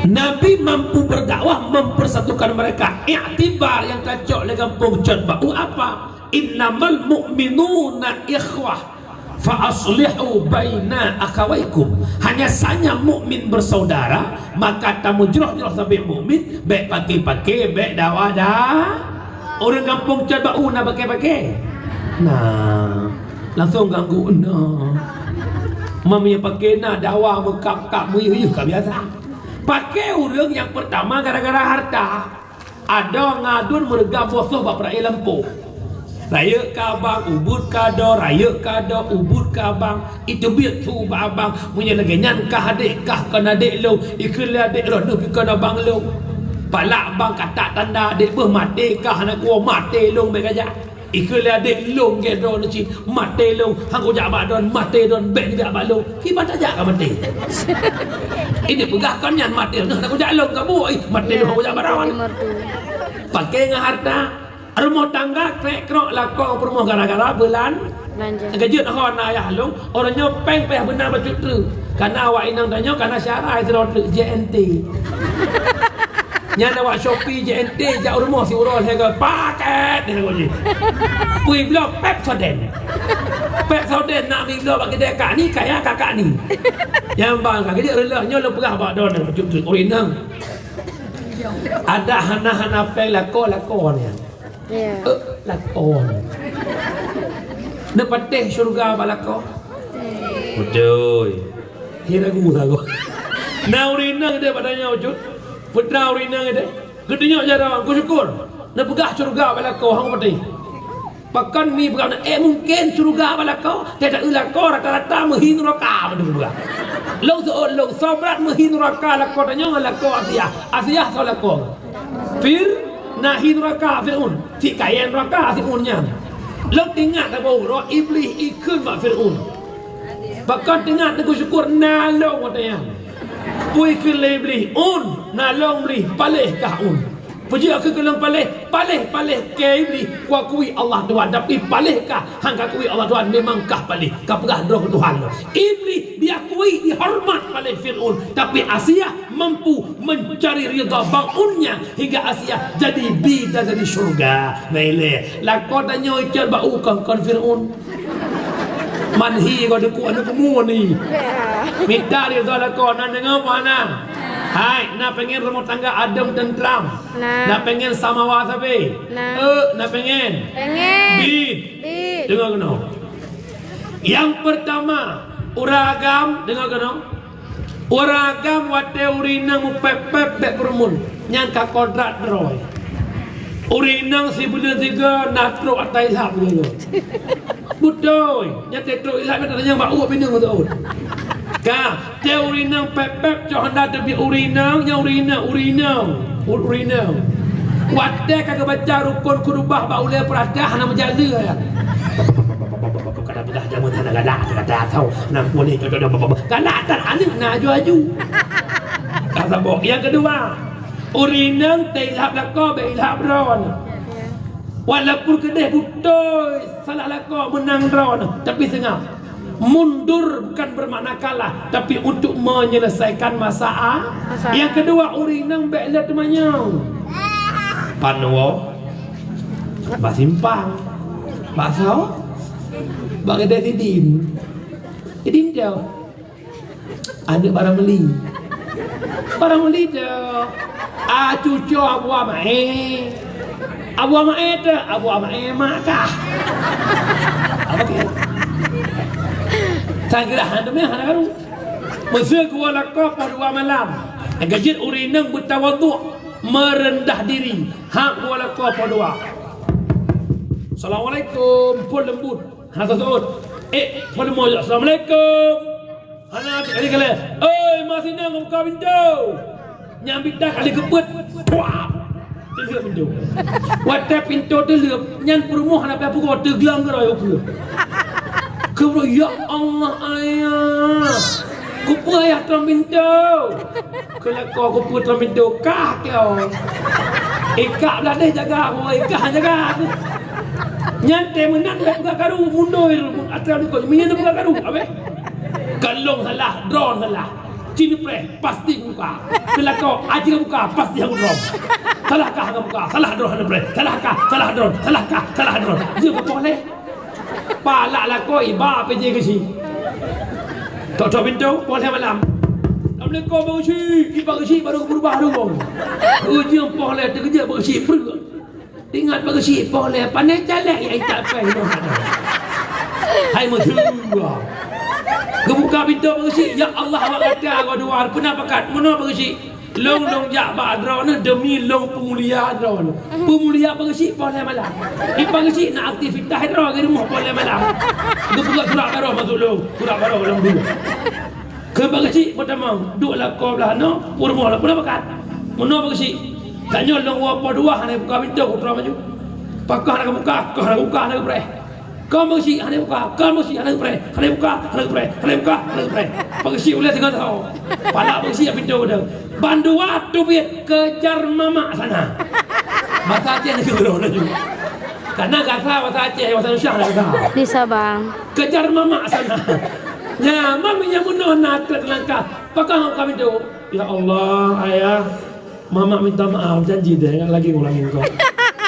Nabi mampu berdakwah mempersatukan mereka. Iktibar nyang tacok lé gampông Cot Bau apa? Innamal mu'minuna ikhwah. Fa aslihu baina akhawaikum. Hanya saja mukmin bersaudara, maka tameujroh-jroh sabe mukmin, bèk paké-paké, bèk dawa dah. Ureueng gampông Cot Bau na paké-paké? Nah, langsung ganggu na. Mami paké na dawa meukap-kap meuyuh-yuh ka biasa. Paké ureueng nyang pertama gara-gara harta. Adoe ngon aduen meureuga boh soh bak peurayeuk lampôh. Rayeuk keu abang, ubit keu adoe, rayeuk keu adoe, ubit keu abang. Iteubiet su bak abang, meunyoe lagèe nyan kah adék, kah kon adék lôn, ikheun lé adék droeneuh pih kon abang lôn. Palak abang ka that tanda adék beuh maté kah, hana kuwoe maté lôn bèk kajak. Ikheun lé adék lôn, gét droeneuh cit, maté lôn, han kujak bak droeneuh, maté droeneuh, bèk neujak bak lôn. Kiban tajak ka maté. Ini peugah kon nyan maté, nah, han kujak lôn ka buet, ih, maté lôn, han kujak bak droeneuh. Paké ngon harta, rumoh tangga krek-krok lakoe peurumoh gara-gara beulan. Belanja. Geujeuet ho na ayah lôn, uroe nyoe péng payah beuna bacut treuk. Kana awak inong tanyoe kana syarai sidroe treuk J N T. Nyan awak Shopee J N T jak u rumoh siuroe lhèe go pakét, dia lagu jih. Pui bloe Pepsodent. Pepsodent nak mi bloe bak keudè kak ni, kaya kakak ni. Nyang bang ka geujeuet reuloh nyoe lôn peugah bak droeneuh bacut treuk ureueng inong. Adak hana-hana péng lakoe, lakoe nyan. Ya. Eh, lakoe. Neupatéh syeuruga bak lakoe? Beutôi. Hei, ragu lakoe. Na ureueng inong ideh bak tanyoe cut. Peue na ureueng inong ideh. Geutunyok jaroe, ku syukur. Neupeugah syeuruga bak lakoe, han patéh. Pakon mi peugah, eh, mungken syeuruga bak lakoe, teuh lakoe rata-rata meuhi nuraka, beutôi peugah. Lôn seuôt lôn, soe brat meuhi nuraka lakoe tanyoe ngon lakoe Asiah. Asiah soe lakoe? Fir-, na hi nuraka Fir'aun. Cit kayèe nuraka Fir'aun nyan. Lôn teuingat saboh uroe Iblih ikheun bak Fir'aun. Pakon teuingat Teungku Syukur na lôn watèe nyan. Peue ikheun lé Iblih, "Un, na lôn Iblih, paléh kah un." Peujeuet keu lôn paléh, paléh, paléh kèe Iblih, kuakui Allah Tuhan, tapi paléh kah han kakui Allah Tuhan, memang kah paléh, kapeugah droe keu Tuhan. Iblih diakui, dihoreumat paléh Fir'aun, tapi Asiah mampu mencari ridha Fir'aun nyan hingga Asiah jadi bidadari syurga. Nah, ilèe, lakoe tanyoe cot bak u kon-kon Fir'aun. Man hi ko deuk aneuk keumu ni. Mita ridha lakoe, na deungö peue hana? Hai, na pengen rumah tangga adem tentram? Na. Na pengen samawa sabé? Na. Eh, na pengen? Pengen. Bit. Bit. Deungö keunoe. Nyang peurtama, ureueng agam, deungö keunoe. Ureueng agam watèe ureueng inong meupèp-pèp bèk peurumoh, nyan ka kodrat droe. Ureueng inong sibuleuen sigoe na trok ata ilham nyoe. Beutôi, nyan trok ilham nyan tanyong bak ueh pineung beutôi. Ka, watèe ureueng inong pèp-pèp cok hana teubiet ureueng inong, nyan ureueng inong, ureueng inong. U-, ureueng inong. Watèe ka geubaca rukon khutubah bak ulèe peurasah hana meujalan. Kada peugah jameun hana galak, kata atau nang kulit cocok dah baba. Galak tan aneuk na aju-aju. Ka saboh. Nyang keudua, ureueng inong teuilhab lakoe bèk ilhab droeneuh. Walaupun keudeh beutôi salah lakoe meunang droeneuh, tapi seungab. Mundur bukan bermakna kalah, tapi untuk menyelesaikan masaa-, masalah. Nyang keudua, ureueng inong bèk lé teumanyong. Pan woe? Bak simpang. Bak soe? Bak keudè sidin. Sidin teuh. Aneuk barang meuli. Barang meuli teuh. Ah, cucoe Abu Amae. Abu Amae teuh, Abu Amae mak kah. Apa kah? Sageurah hana teumé hana karu. Meuseu geuwoe lakoe poh dua malam. Geujeuet ureueng inong beutawaduk, meureundah diri. Hak geuwoe lakoe poh dua. Assalamualaikum, phôn leumbut. Hana seuôt. Eh, phôn leumbut, assalamualaikum. Hana kali-kali. Oi, masinan buka pintoe. Nyang bidah kali keupeuet. Puah. Teuleuek pintoe. Watèe pintoe teuleuek, nyan peurumoh hana payah pukul, teugleng keudroe ukeue. Keubra, "Ya Allah, ayah. Kupeue ayah trom pintoe?" Keu lakoe kupeue trom pintoe, kah keu. Ikak blah deh jaga aku, ikah jaga aku. Nyan teuh meunan bèk peugah karu, mundur. Atra likot, meunyoe peugah karu, abeh. Kalon salah, droe salah. Cit neupreh, pasti buka. Keu lakoe, aji buka, pasti aku droe. Salah kah buka, salah droe neupreh. Salah kah, salah droe, salah kah, salah droe. Dia buka poh leh. Palak lakoe iba P J Geuchik. Tok-tok pintoe, poh lhèe malam. "Assalamualaikum, Bang Geuchik." Iba Geuchik baru berubah dong. Ujong poh lhèe teukeujot Bang Geuchik, preuek. Ingat Bang Geuchik, poh lhèe, pane caleg ya itak pai noh ada. Hai meuseu. Geubuka pintoe Bang Geuchik, "Ya Allah, awak gata, awak dua, peuna pakat, meunoe Bang Geuchik." Lôn, lôn jak bak droeneuh demi lôn peumulia droeneuh. Peumulia Bang Geuchik poh lhèe malam. Di Bang Geuchik na aktivitas droe di rumoh poh lhèe malam. Geupeugah surat baroh masuk lôn, surat baroh lôn dulu. Keu Bang Geuchik peutamong, duek lakoe blah noe, peurumoh lakoe blah bakat. Meunoe Bang Geuchik. Tanyoe lôn woe poh dua hana buka pintoe, kutroh maju. Pakon hana buka, pakon hana buka, hana geupreh. Kon meusi hana buka, kon meusi hana geupreh, hana buka, hana geupreh, hana buka, hana geupreh. Peusi ulèe singoh tho. Pala peusi pintoe geude. Bandua teubiet, "Kejar mamak sana." Bahasa Aceh ni keudroe laju. Karena gasa bahasa Aceh, bahasa Indonesia hana gasa. Di Sabang. "Kejar mamak sana." Nyan, mami nyang meunoe na trok langkah. Pakon hana buka pintoe. "Ya Allah, Ayah, Mama minta maaf, janji deh, nggak lagi ngulangin kok.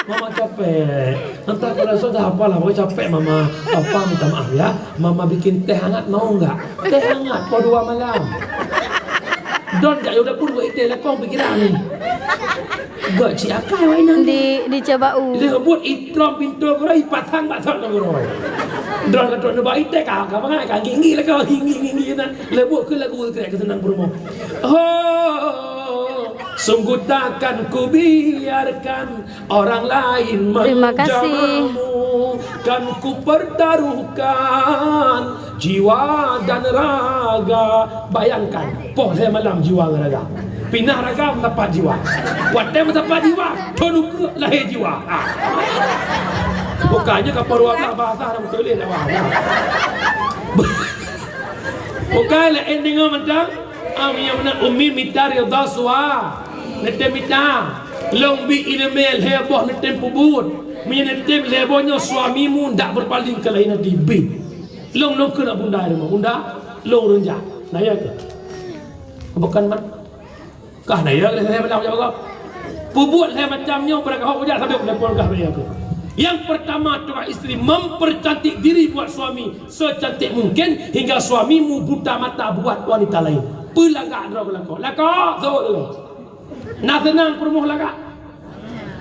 Mama capek. Entah kalau sudah apalah, pokoknya capek Mama. Papa minta maaf ya. Mama bikin teh hangat mau nggak? Teh hangat, po dua malam. Don jak yue dapur buat iteh lekong pikiran ni." Gak cik akai wai nang. Di, di Cibau. Dia buat itrom pintu gerai, pasang bak sok gerai. Don kata nak buat iteh kah, kah bangai, kah ginggi lekong, ginggi, ginggi, ginggi. Lebut ke lagu krek ke senang berumah. Oh, sungguh takkan kubiarkan orang lain menjamahmu. Terima kasih. Kan kupertaruhkan jiwa dan raga. Bayangkan, poh lhèe malam jiwa ngon raga. Pinah raga meusapat jiwa. Watèe meusapat jiwa, thon ukeue lahé jiwa. Ah. Bukannya kapal dua belas bahasa dah beutôi lé dah. Bukan laén deungoe mantong. Ah, meunyoe meunan Umi mita ridha sua, neutem mita. Lôn bi ileumèe lhèe boh neutem peubuet. Meunyoe neutem lhèe boh nyoe suamimu ndak berpaling ke lain hati, bi. Lôn, lôn keuneuk bunda rumoh, bunda, lôn ureueng jak. Nah, ya ke? Bukan man. Kah na ya lhèe macam jaga. Peubuet lhèe macam nyoe, beurangkaho kujak sabe telepon kah ya ke. Yang pertama, tuan istri mempercantik diri buat suami secantik mungkin hingga suamimu buta mata buat wanita lain. Peulagak droe lakoe. Lakoe, zoe. Na seunang peurumoh lagak.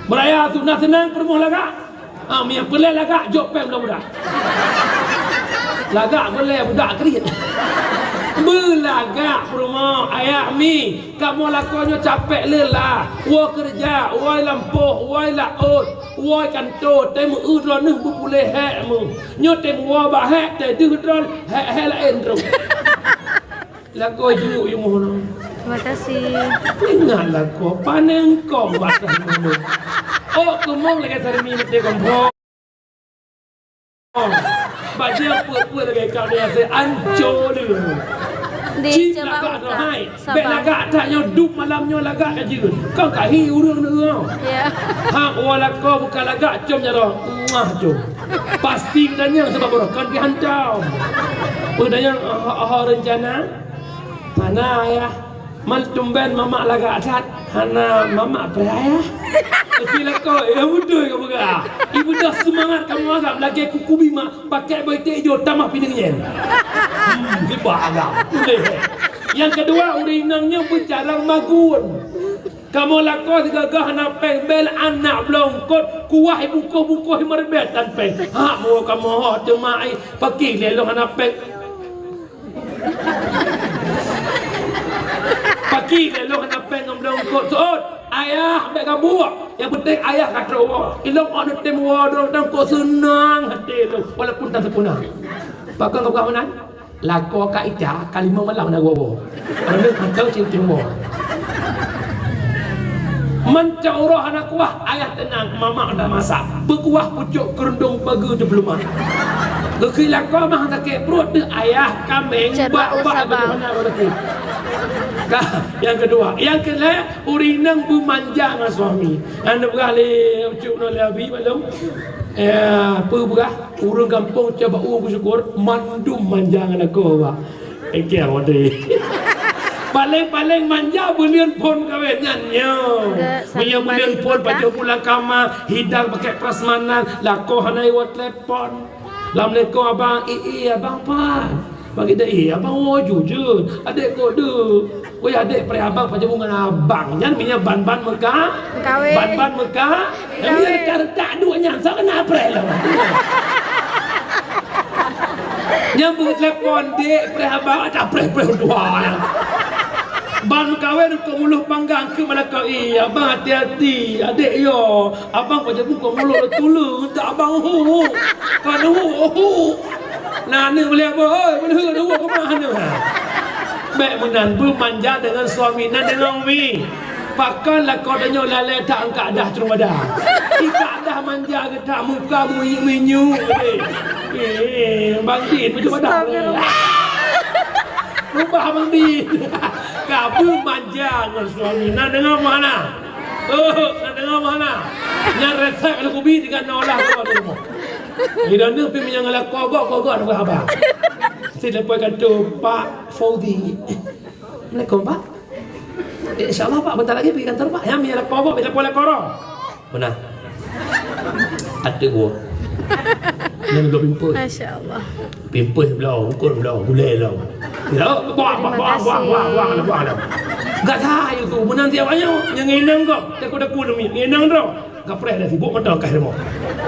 Beuraya tu na seunang peurumoh lagak. Ah, mi peulé lagak jok péng budak-budak. Lagak peulé budak kriet. Beulagak peurumoh ayah mi. Kamoe lakoe nyoe capek leulah. Woe keureuja, woe lampôh, woe laôt, woe kantô, tém eu droeneuh beupuléh hék meuh. Nyoe tém woe bak hék, tém deuh droe hék-hék laén droe. Lakoe jiyuk yumoh nyoe. Terima kasih. Ingat lakoe, panéng kong bak tanoh. Oh, keumong lagèe tarmi meuté kompong. Bajèe peue-peue lagèe kau dia se anco deh. Di Cibau lagak dah hai. Bèk lagak that nyoe dup malam nyoe lagak ka jeuet. Kau ka hi ureueng nyoe. Ya. Ha, walaupun bukan lagak com jaroe. Muah com. Pasti beutanyong sabab baroe kon pih hantom. Beutanyong, "Aha, aha rencana?" "Hana, Ayah. Man tumben mamak lagak that?" "Hana mamak preh, Ayah." Tapi lakoe, ya beutôi ka peugah. Ibu dah seumangat kamoe agam lagèe kuku bima pakai beutek ijo tamah pineung nyen. Hmm, sibak agam. Boleh. Nyang keudua, ureueng inong nyoe beucarang magun. Kamoe lakoe sigoe-goe hana péng bèe aneuk bloe eungkôt, kuah ibukoh-bukoh imeureubeue tan péng. Hak mo kamoe ho teuma ai, pakri lé lôn hana péng. Pakri lé lôn hana péng ngon bloe eungkôt. Seuôt, ayah bèk gabuek. Nyang penting ayah ka trok woe. Ilôn aneuk tem woe, droe tangkôk seunang até lôn, walaupun tan sempurna. Pakon geupeugah meunan? Lakoe ka ita, ka limong malam na woe-woe. Aneuk mantong cinteng woe. Meuncak uroe hana kuah, ayah teunang, mamak dah masak. Beukuah pucôk keureuntông pageue teupeuleumah. Geukheun lakoe mah sakét pruet deuh, ayah kaméng bak-bak hana rezeki. Ka, nyang keudua. Nyang keulhèe, ureueng inong beumanja ngon suami. Hana peugah lé ucup nyoe lé abi maklum. Ya, peue peugah? Ureueng gampông Cibau beusyukur mandum manja ngon lakoe, Pak. Oke, waduh. Paléng-paléng manja buleuen phôn kawén nyan nyoe. Meunyoe buleuen phôn pajoh pulang kama, hidang pakai prasmanan, lakoe hana iwoe telepon. Assalamualaikum abang, i, i, abang pan. Bagi dah, i, abang woe jujur. Adék kok deuh. Woi adék, preh abang pajoh bunga abang nyan meunyoe ban-ban meuka. Kawin. Ban-ban meuka. Kawin. Meunyoe ka retak duek nyan, sok keuneuk preh lom. Nyang beutelepon, "Dek, preh abang," ata preh-preh dua nyan. Ban meukawen kok muloh panggang keu malaikat, "Ih, abang hati-hati, adék yo. Abang pajoh bunga muloh le tuleueng, tak abang hu. Kan hu, hu." Nah, ni boleh apa? Oi, boleh hu, hu ke mana? Bèk meunan, beumanja deungon suami, na deungon umi. Pakon lakoe tanyoe lalée that angkat dah ceurumadang. Ikat Manja geutak muka minyeuk-minyeuk. Eh, Bang Din, macam mana? Astagfirullah. Rubah Bang Din. Ka beumanja ngon suami. Nak deungoe meuhana? Oh, nak deungoe meuhana? Nyan resep leukubi tiga nolah keluar dari rumah. Di dalam pih meunyoe ngalakon gok, gok, gok, nak haba. Sileupoi kantor Pak Fauzi. Assalamualaikum, Pak. Eh, insya Allah, Pak, bentar lagi pergi kantor, Pak. Ya, mi lapor, Pak, mi lapor, lapor. Mana? Ada gua. Yang dua pimpin. Masya Allah. Pimpin belau, ukur belau, gulai belau. Ya, buang, buang, buang, buang, buang, buang, buang, buang. Gak tahu tu, menanti awaknya. Yang inang kok, takut-takut demi. Inang tu. Kapreh dah sibuk mata kah rumah.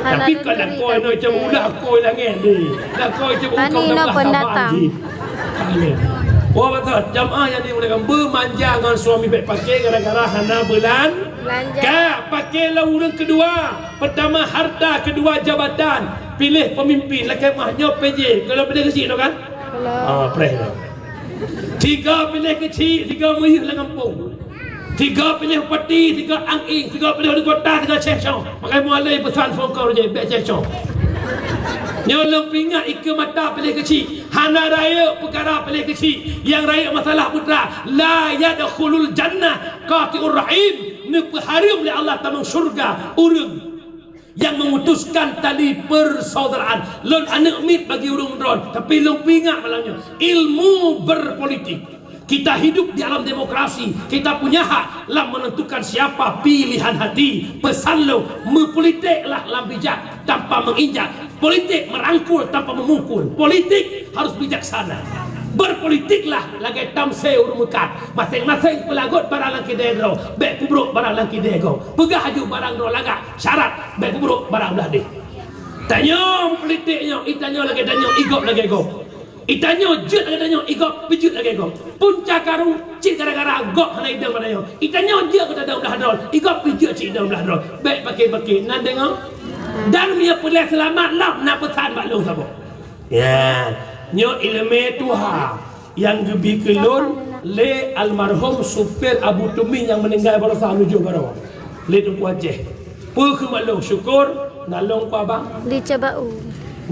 Tapi kalau kau nak cuma ulah kau langit ni. Dah kau cuma kau pendatang. Wah, betul. Jamaah yang dimuliakan, beumanja ngon suami bèk paké gara-gara hana beulan. Belanja. Ka paké lah ureueng kedua. Pertama harta, kedua jabatan. Pilih pemimpin. Lakèe mah nyoe P J. Kalau pilih keuchik tu kan? Kalau Ah, preh tu. Tiga pilih keuchik, tiga meuheuh lam gampông. Tiga pilih bupati, tiga ang ing, tiga pilih wali kota, tiga ceh cong. Pakai mualai pesan phone call je, bèk ceh cong. Nyoe lôn peuingat ikeue mata pilih keuchik. Hana rayeuk peukara pilih keuchik. Nyang rayeuk masalah putra. La yadkhulul jannah qati'ur rahim. Neupeuhareuem lé Allah tamong syurga ureueng nyang memutuskan tali persaudaraan. Lôn aneuk miet bagi ureueng droen, tapi lôn peuingat malam nyoe, ilmu berpolitik. Kita hidup di alam demokrasi, kita punya hak lam menentukan siapa pilihan hati. Pesan lôn, meupolitik lah lam bijak tanpa menginjak. Politik merangkul tanpa memukul. Politik harus bijaksana. Berpolitiklah lagèe tamsé ureueng meukat. Maséng-maséng peulagot barang lam kidée droe, bèk peubrok barang lam kidée gob. Peugah aju barang droe lagak, syarat bèk peubrok barang blah deh. Tanyoe politik nyoe, itanyoe lagèe tanyoe, igob lagèe gob. Itanyoe jeuet lagèe tanyoe, igob peujeuet lagèe gob. Punca karu cit gara-gara gob hana idong bak tanyoe. Itanyoe jeuet keu tadong blah droe, igob peujeuet cit idong blah droe. Bèk paké-paké, na deungoe? Dan meunyoe peureulèe seulamat lom, na peusan bak lôn saboh. Ya, nyoe ileumèe tuha nyang geubi keu lôn lé almarhum Supir Abu Tumi nyang meuninggai baroesa meunujô baroe lé Teungku Aceh. Peue keuh maklum syukur na lôn ku abang. Di Cibau.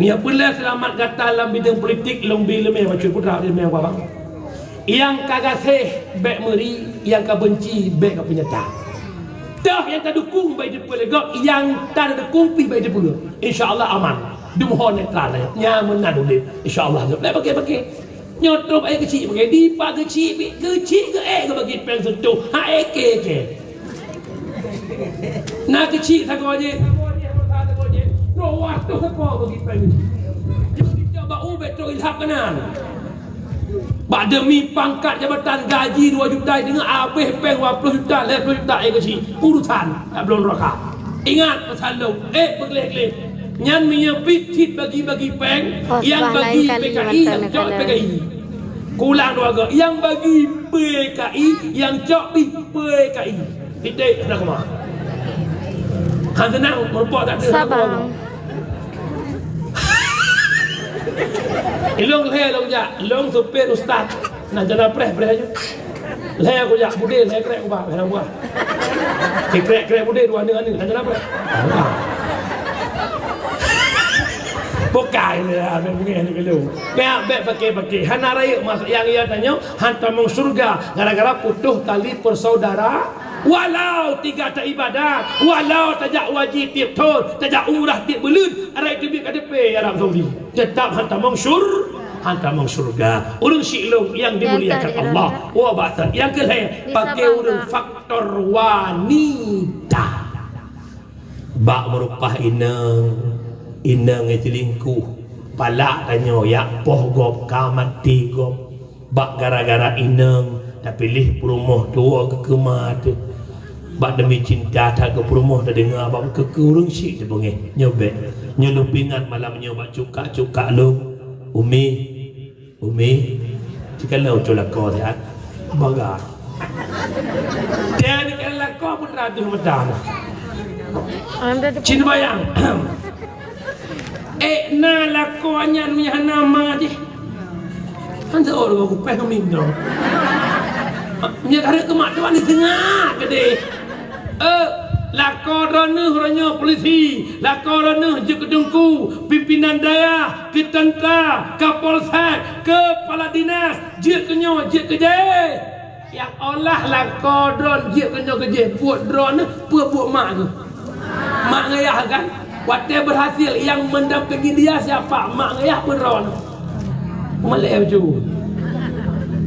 Meunyoe peureulèe seulamat gata lam bidang politik lôn bi ileumèe bacut putra ileumèe ku abang. Nyang ka gaséh bèk meuri, nyang ka beunci bèk ka peunyata. Toh nyang tadukung bèk jipeuleugok, nyang tadukung pih bèk jipeue. Insya Allah aman. Dum ho netral, nyan meunan udép. Insya Allah, nyoe. Bèk paké-paké. Nyoe trôk ék keuchik paké. Dipat keuchik, keuchik keu ék keu bagi péng seutoh. Ha ék keu, keu. Na keuchik sagoe jih. Dua ratus sagoe bagi péng. Nyoe dicok bak ubé trôk ilham keunan. Bak demi pangkat jabatan gaji dua juta, deungon abéh péng dua ploh juta, lhèe ploh juta ék keuchik. Urusan, tak belom raka. Ingat pesan lôn, ék peugleh-gleh. Nyan meunyoe pih cit bagi-bagi péng, nyang bagi P K I, nyang cok P K I. Kulang dua go, nyang bagi P K I, nyang cok pih P K I. Titik, hana keumah. Han seunang, meureumpok tak teuh. Sabang. Ilong lhèe lôn jak, lôn supir ustaz. Nah, jana preh, preh aju. Lhèe kujak, budé lhèe krek kubah, lhèe buah. Krek-krek budé dua aneuk-aneuk, lhèe kenapa? Bukai lé, ambil bunga ni kelu. Bèk, bèk paké-paké. Hana rayeuk mas nyang ia tanyoe, han tamong syurga gara-gara putoh tali persaudaraan. Walau tiga ta ibadat, walau tajak wajib tiep thon, tajak umrah tiep buleuen, arai teubiet K T P Arab Saudi. Teutap han tamong syur-, han tamong syurga. Ureueng syik lôn nyang dimuliakan Allah. Wa ba'da. Nyang keu lhèe, paké ureueng faktor wanita. Bak meurupah inong, inong nyang selingkuh. Palak tanyoe jak poh gob ka maté gob. Bak gara-gara inong tapiléh peurumoh tuwoe keu keuma teuh. Bak demi cinta that keu peurumoh tadeungoe bak keu, keu ureueng syik teuh beungéh. Nyoe bèk. Nyoe lôn peuingat malam nyoe bak cukak-cukak lôn. Umi, Umi, cikalon ucok lakoe siat. Baga. Dia ni kan lakoe pun raduh mata. Cin bayang. Eh, na lakoe nyan mi hana ma jih. Kan seorang aku peh kami dong. Nya karek kemak tuan di tengah gede. Eh, Lakoe droeneuh uroe nyoe polisi, lakoe droeneuh jeuet keu teungku, pimpinan dayah, keu tentara, kapolsek, kepala dinas, jeuet keu nyoe, jeuet keu jih. Nyang olah lakoe droeneuh jeuet keu nyoe keu jih, buet droeneuh, peue buet mak geuh? Mak ngon yah kan? Watée berhasil, yang mendampingi dia siapa? Mak ngon yah peue droeneuh? Umalée bacut.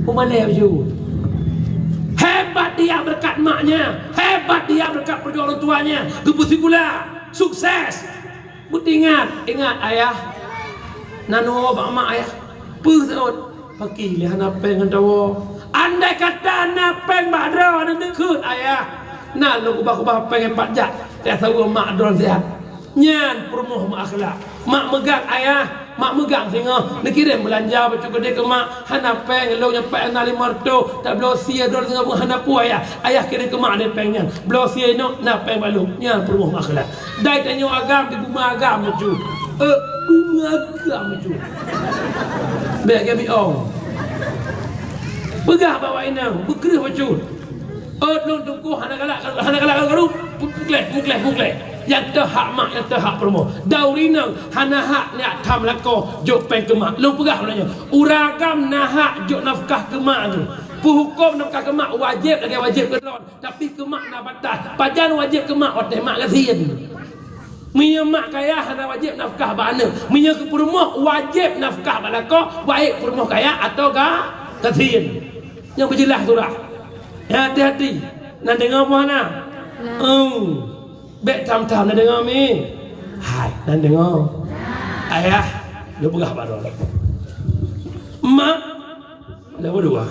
Umalée bacut. Hebat dia berkat maknya, hebat dia berkat perjuangan orang tuanya. Geupeusikula, sukses. Beutingat, ingat ayah. Nanoe bak mak ayah. Peue saôt? Paki lé hana péng ngon tawoe. Andai kata na péng bak droeneuh, neukheun ayah. Na lôn keubah-keubah péng nyan pat jak. Nyang saweue mak droeneuh sihat. Nyan peurumoh meuakhlak. Mak meugang ayah, mak meugang singoh, neukirém beulanja bacut keudeh keu mak, hana péng, lôn nyoe péng na limong reutôh, tabloe sie droeneuh singoh pun hana peue ayah. Ayah kirém keu mak lé péng nyan. Bloe sie inong, na péng bak lôn. Nyan peurumoh meuakhlak. Dai tanyoe agam di buma agam bacut. Eh, buma agam bacut. Bék geubi ong. Peugah bak inong, beukreueh bacut. Ôt lôn teungku hana galak, hana galak karu, pu-, pukleh, pukleh, pukleh. Nyang teuhak mak, nyang teuhak peurumoh. Dauri nang hana hak nyak tham lakoe jok péng keu mak. Lôn peugah uroe nyoe, ureueng agam na hak jok nafkah keu mak geuh. Peuhuköm nafkah keu mak wajéb lagèe wajéb keu droe, tapi keu mak na batas. Pajan wajéb keu mak? Watèe mak gasien. Meunyoe mak kaya hana wajéb nafkah bak aneuk. Meunyoe keu peurumoh wajéb nafkah bak lakoe, baik peurumoh kaya atawa ga-, gasien. Nyang beujeulaih surah. Hati-hati. Na deungö peue hana? Na. Oh. Bèk tham-tham na deungö mi. Hai, na deungö. Ayah, neupeugah bak droe. Mak, ada berdua.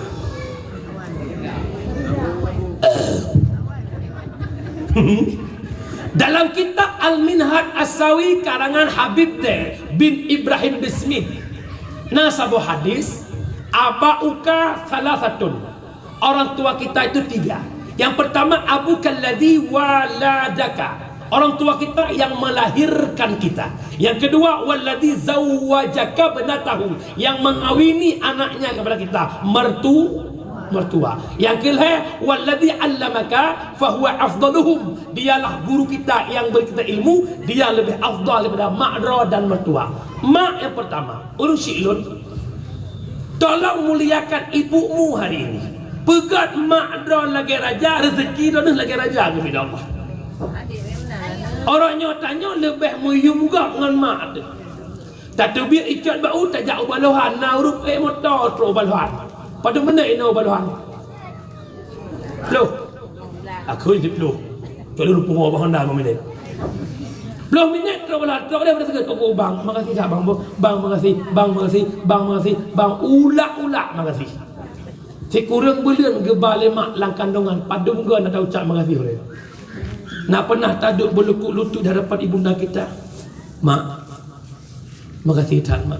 Dalam kitab Al-Minhaj As-Sawi karangan Habib Deh bin Ibrahim Bismit, na saboh hadis, "Aba'uka salasatun." Orang tua kita itu tiga. Yang pertama, abuka alladzi waladaka. Orang tua kita yang melahirkan kita. Yang kedua, walladzi zawwajaka ibnatahu, yang mengawini anaknya kepada kita. Mertu-, mertua. Yang kelhèe, walladzi allamaka fahuwa afdaluhum. Dialah guru kita yang beri kita ilmu, dia lebih afdal daripada mak droe dan mertua. Mak yang pertama. Ureueng syiek lôn, tolong muliakan ibumu hari ini. Peugöt mak droe lagèe raja, rezeki droeneuh lagèe raja geubri lé Allah. Uroe nyoe tanyoe leubeh meuyum gob ngon mak teuh. Tateubiet icot bak u, tajak u Balohan, na ureueng ék moto trok u Balohan. Padum minét inoe u Balohan? Ploh. Aku jeuet ploh. Kecuali ureueng pungo bak Honda lima minit. Ploh minit trok Balohan, trok deh pada sigoe. Toko bang, makasih dah bang. Bang, makasih. Bang, makasih. Bang, makasih. Bang, ulak-ulak makasih. Sikureueng buleuen geuba lé mak lam kandongan, padum goe na taucap makasih ulèe. Na pernah taduek beulukuk lutut di hadapan ibunda kita? Mak, makasih that, Mak.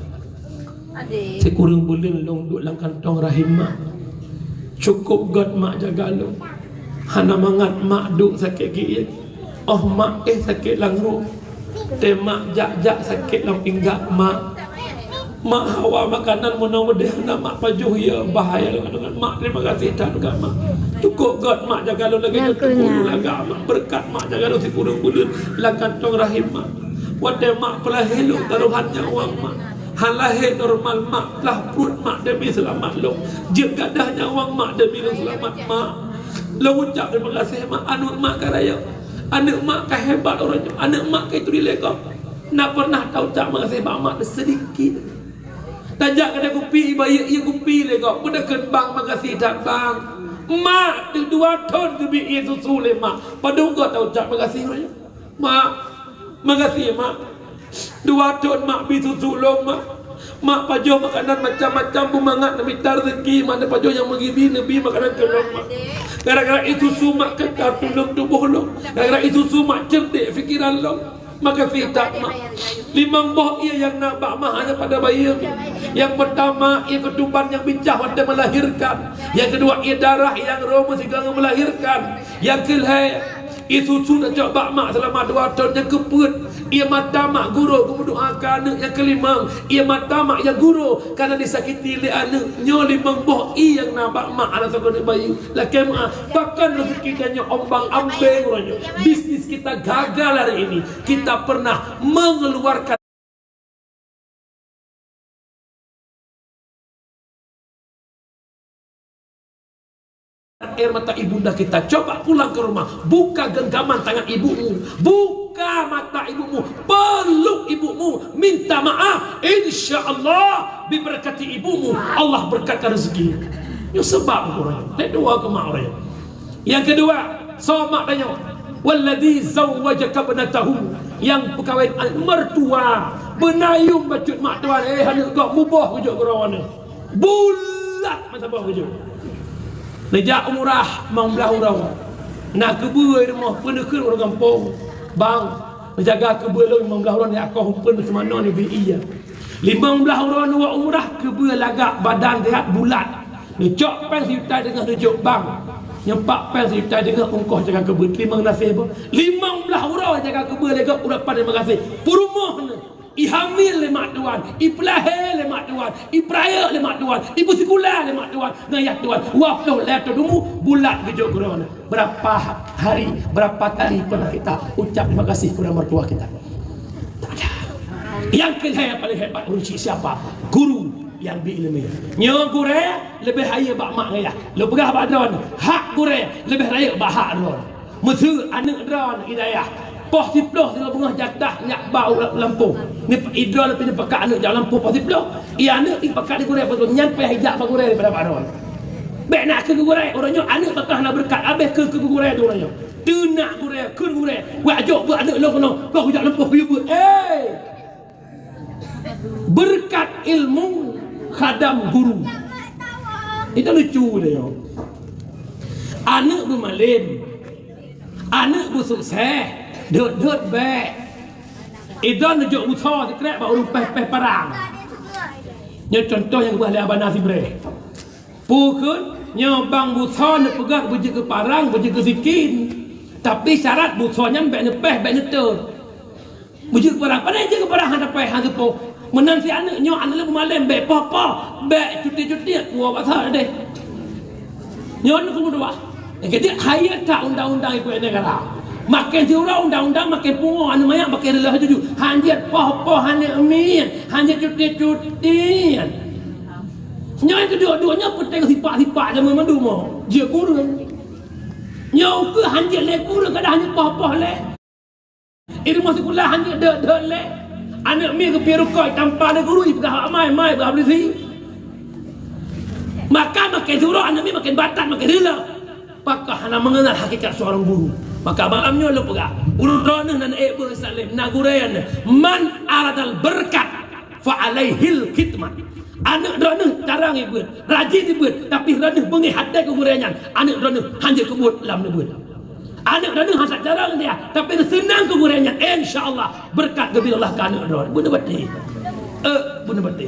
Adik. Sikureueng buleuen lôn duek lam kantong rahim mak. Cukôp göt mak jaga lôn. Hana mangat mak duek sakét giék. Óh mak éh sakét lam rueng. Teuh mak jak-jak sakét lam pinggang mak. Mak hawa makanan meunoe meudeh hana mak pajoh, ya bahaya lôn deungon mak. Terima kasih that keu mak. Cukôp göt mak jaga lôn lagèe nyoe. Ngaku nya. Lagak mak, beureukat mak jaga lôn sikureueng buleuen lam kantong rahim mak. Watèe mak peulahé lôn tarohan nyawöng mak. Han lahé normal mak, plah pruet mak demi seulamat lôn. Jeuet gadah nyawöng mak demi lôn seulamat mak. Lôn ucap terima kasih mak, aneuk mak ka rayeuk. Aneuk mak ka hebat uroe nyoe. Aneuk mak ka ituri lé gob. Na pernah taucap makasih bak mak sedikit. Tajak keude kupi, bayeue ié kupi lé gob. Beudeukeuen bang makasih that bang. Mak teuh dua thon geubi ié susu lé mak. Padum goe taucap makasih uroe nyoe. Mak, makasih, Mak. Dua thon mak bi susu lôn, Mak. Mak pajoh makanan macam-macam, beumangat neumita rezeki, mak neupajoh nyang meugibi neubi makanan keu lôn, Mak. Gara-gara ié susu mak keukai tuleueng tuboh lôn. Gara-gara ié susu mak ceurdek pikeran lôn. Makasih that, Mak. Limong boh ié nyang na bak mak hana pada bayeue. Nyang peurtama, ié keutuban nyang bicah watèe meulahirkan. Nyang keudua, ié darah nyang roh meusigoe ngon meulahirkan. Nyang keulhèe, Isusu tacok bak mak seulama dua thon nyang keupeuet. Ie mata mak gurô geumeudoa keu aneuk nyang keulimong. Ie mata mak nyang gurô kana disakiti lé aneuk. Nyoe limong boh ie nyang na bak mak aneuk sagoe bayeue. Lakée meu'ah, bahkan rezeki tanyoe ombang-ambeng uroe nyoe. Bisnis kita gagal hari ini. Kita pernah mengeluarkan air mata ibunda kita. Coba pulang ke rumah, buka genggaman tangan ibumu, buka mata ibumu, peluk ibumu, minta maaf. Insya Allah, diberkati ibumu, Allah berkatkan rezeki. Nyoe sebab ureueng, tak dua keu mak ureueng. Nyang keudua, soe mak tanyoe, "Walladzi zawwajaka ibnatahu," nyang peukawen aneuk mertua, beunayueng bacut mak tuan, eh, aneuk gob muboh geujok keu droeneuh. Bulat mata boh geujok. Neujak umrah limong blaih uroe. Na keubeue rumoh peuneukheun ureueng gampông. Bang, neujaga keubeue lôn limong blaih uroe, nyak akoh umpeuen seumanoe neubi ie. Limong blaih uroe neuwoe umrah, keubeue lagak, badan sehat, bulat. Neucok péng sijuta deungoh neujok bank. Nyoe pat péng sijuta deungoh ongkoh jaga keubeue. Teurimong gaséh boh. Limong blaih uroe jaga keubeue lé gob, uroe pat teurimong gaséh. Peurumoh neuh. Ihamil lé mak tuan. Ipeulahé lé mak tuan. Ipeurayeuk lé mak tuan. Ipeusikula lé mak tuan. Ngon yah tuan. Dua ploh lhèe thon umu bulat geujok keu droeneuh. Berapa hari, berapa kali pernah kita ucap terima kasih kepada mertua kita? Tak ada. Nyang keulhèe paléng hebat ureueng chik siapa? Guru nyang bi ileumèe. Nyoe gurèe leubeh hayeue bak mak ngon yah. Lôn peugah bak droeneuh, hak gurèe leubeh rayeuk bak hak droeneuh. Meuseu aneuk droeneuh i dayah, poh siplôh sigoe beungoh jatah nyak ba u lampôh. Ni idroe leupie neupakat aneuk jak lampôh poh siplôh. Ie aneuk ipakat di gurèe, beutôi nyan payah ijak bak gurèe daripada bak droeneuh. Bèk na keu gurèe, uroe nyoe aneuk bak hana beureukat, abéh keu, keu gurèe tu uroe nyoe. Teunak gurèe, kheun gurèe, "Wak jok beuet aneuk lôn keunoe, kah kujak lampôh kuyue beuet." Eh! Beureukat ilmu khadam guru. Itu lucu dia. Aneuk beumalém, aneuk beusukses, dot-dot bèk. Idroe neujok beusoe sikrek bak ureueng péh-péh parang. Nyoe contoh nyang geupeugah lé Abana Sibreh. Peue kheun? Nyoe bang beusoe neupeugah beujeuet keu parang, beujeuet keu sikin. Tapi syarat beusoe nyan bèk neupéh, bèk neutot. Beujeuet keu parang, padahai jeuet keu parang hana péh, hana teupoh. Meunan si aneuk nyoe, aneuk lôn beumalém, bèk poh-poh, bèk cuti-cuti, kuwoe bak soe deh. Nyoe aneuk keumeudua. Nyang keujeuet, hayeue that undang-undang ibu negara. Maken siuroe undang-undang, maken pungo aneuk manyak, maken reuloh juju. Hanjeuet poh-poh aneuk miet, hanjeuet cuti-cuti. Nyoe keudua-dua nyoe peuténg sipak-sipak jameun mandum, oh. Jeuet kureueng. Nyoe ukeue hanjeuet lé kureueng, kadang hanjeuet poh-poh lé. Ilmu sikula hanjeuet dot-dot lé. Aneuk miet geupie rukoi, tampa lé guru, ipeugah bak mai, mai, peugah polisi. Maka maken siuroe aneuk miet maken batat, maken reuloh. Pakon hana mengenal hakikat seorang guru. Maka malam nyoe lôn peugah, ureueng droeneuh nan ék beuet saleuem, na gurèe nyan. Man aradal berkat, fa alaihil khidmat. Aneuk droeneuh carông ibeuet, rajin ibeuet, tapi droeneuh beungéh até keu gurèe nyan, aneuk droeneuh hanjeuet keubeuet lam neubeuet. Aneuk droeneuh hana carông dia, tapi seunang keu gurèe nyan, insya Allah beureukat geubri Allah keu aneuk droeneuh. Beuneubaté. Eh, beuneubaté.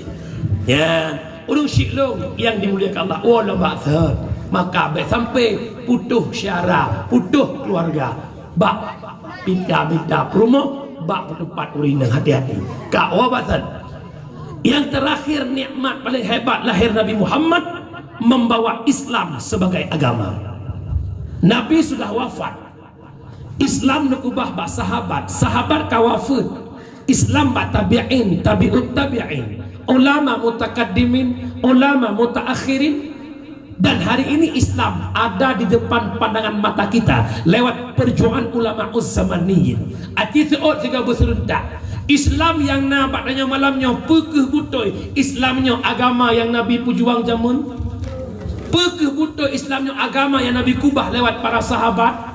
Ya, ureueng syik lôn nyang dimuliakan Allah, woe lom bak thon. Maka bèk sampai putôh syara, putôh keuluwarga. Bak mita-mita peurumoh, bak peutupat ureueng inong, hati-hati. Ka woe bak thon. Yang terakhir, nikmat paling hebat lahir Nabi Muhammad membawa Islam sebagai agama. Nabi sudah wafat. Islam neukeubah bak sahabat, sahabat ka wafeuet. Islam bak tabi'in, tabi'ut tabi'in, ulama mutakaddimin, ulama mutaakhirin. Dan hari ini Islam ada di depan pandangan mata kita lewat perjuangan ulama uzzamaniyin. Aci seuôt sigoe beuseureutak. Islam nyang na bak tanyoe malam nyoe, peu kheueh beutôi Islam nyoe agama nyang Nabi peujuang jameun? Peu kheueh beutôi Islam nyoe agama nyang Nabi keubah lewat para sahabat?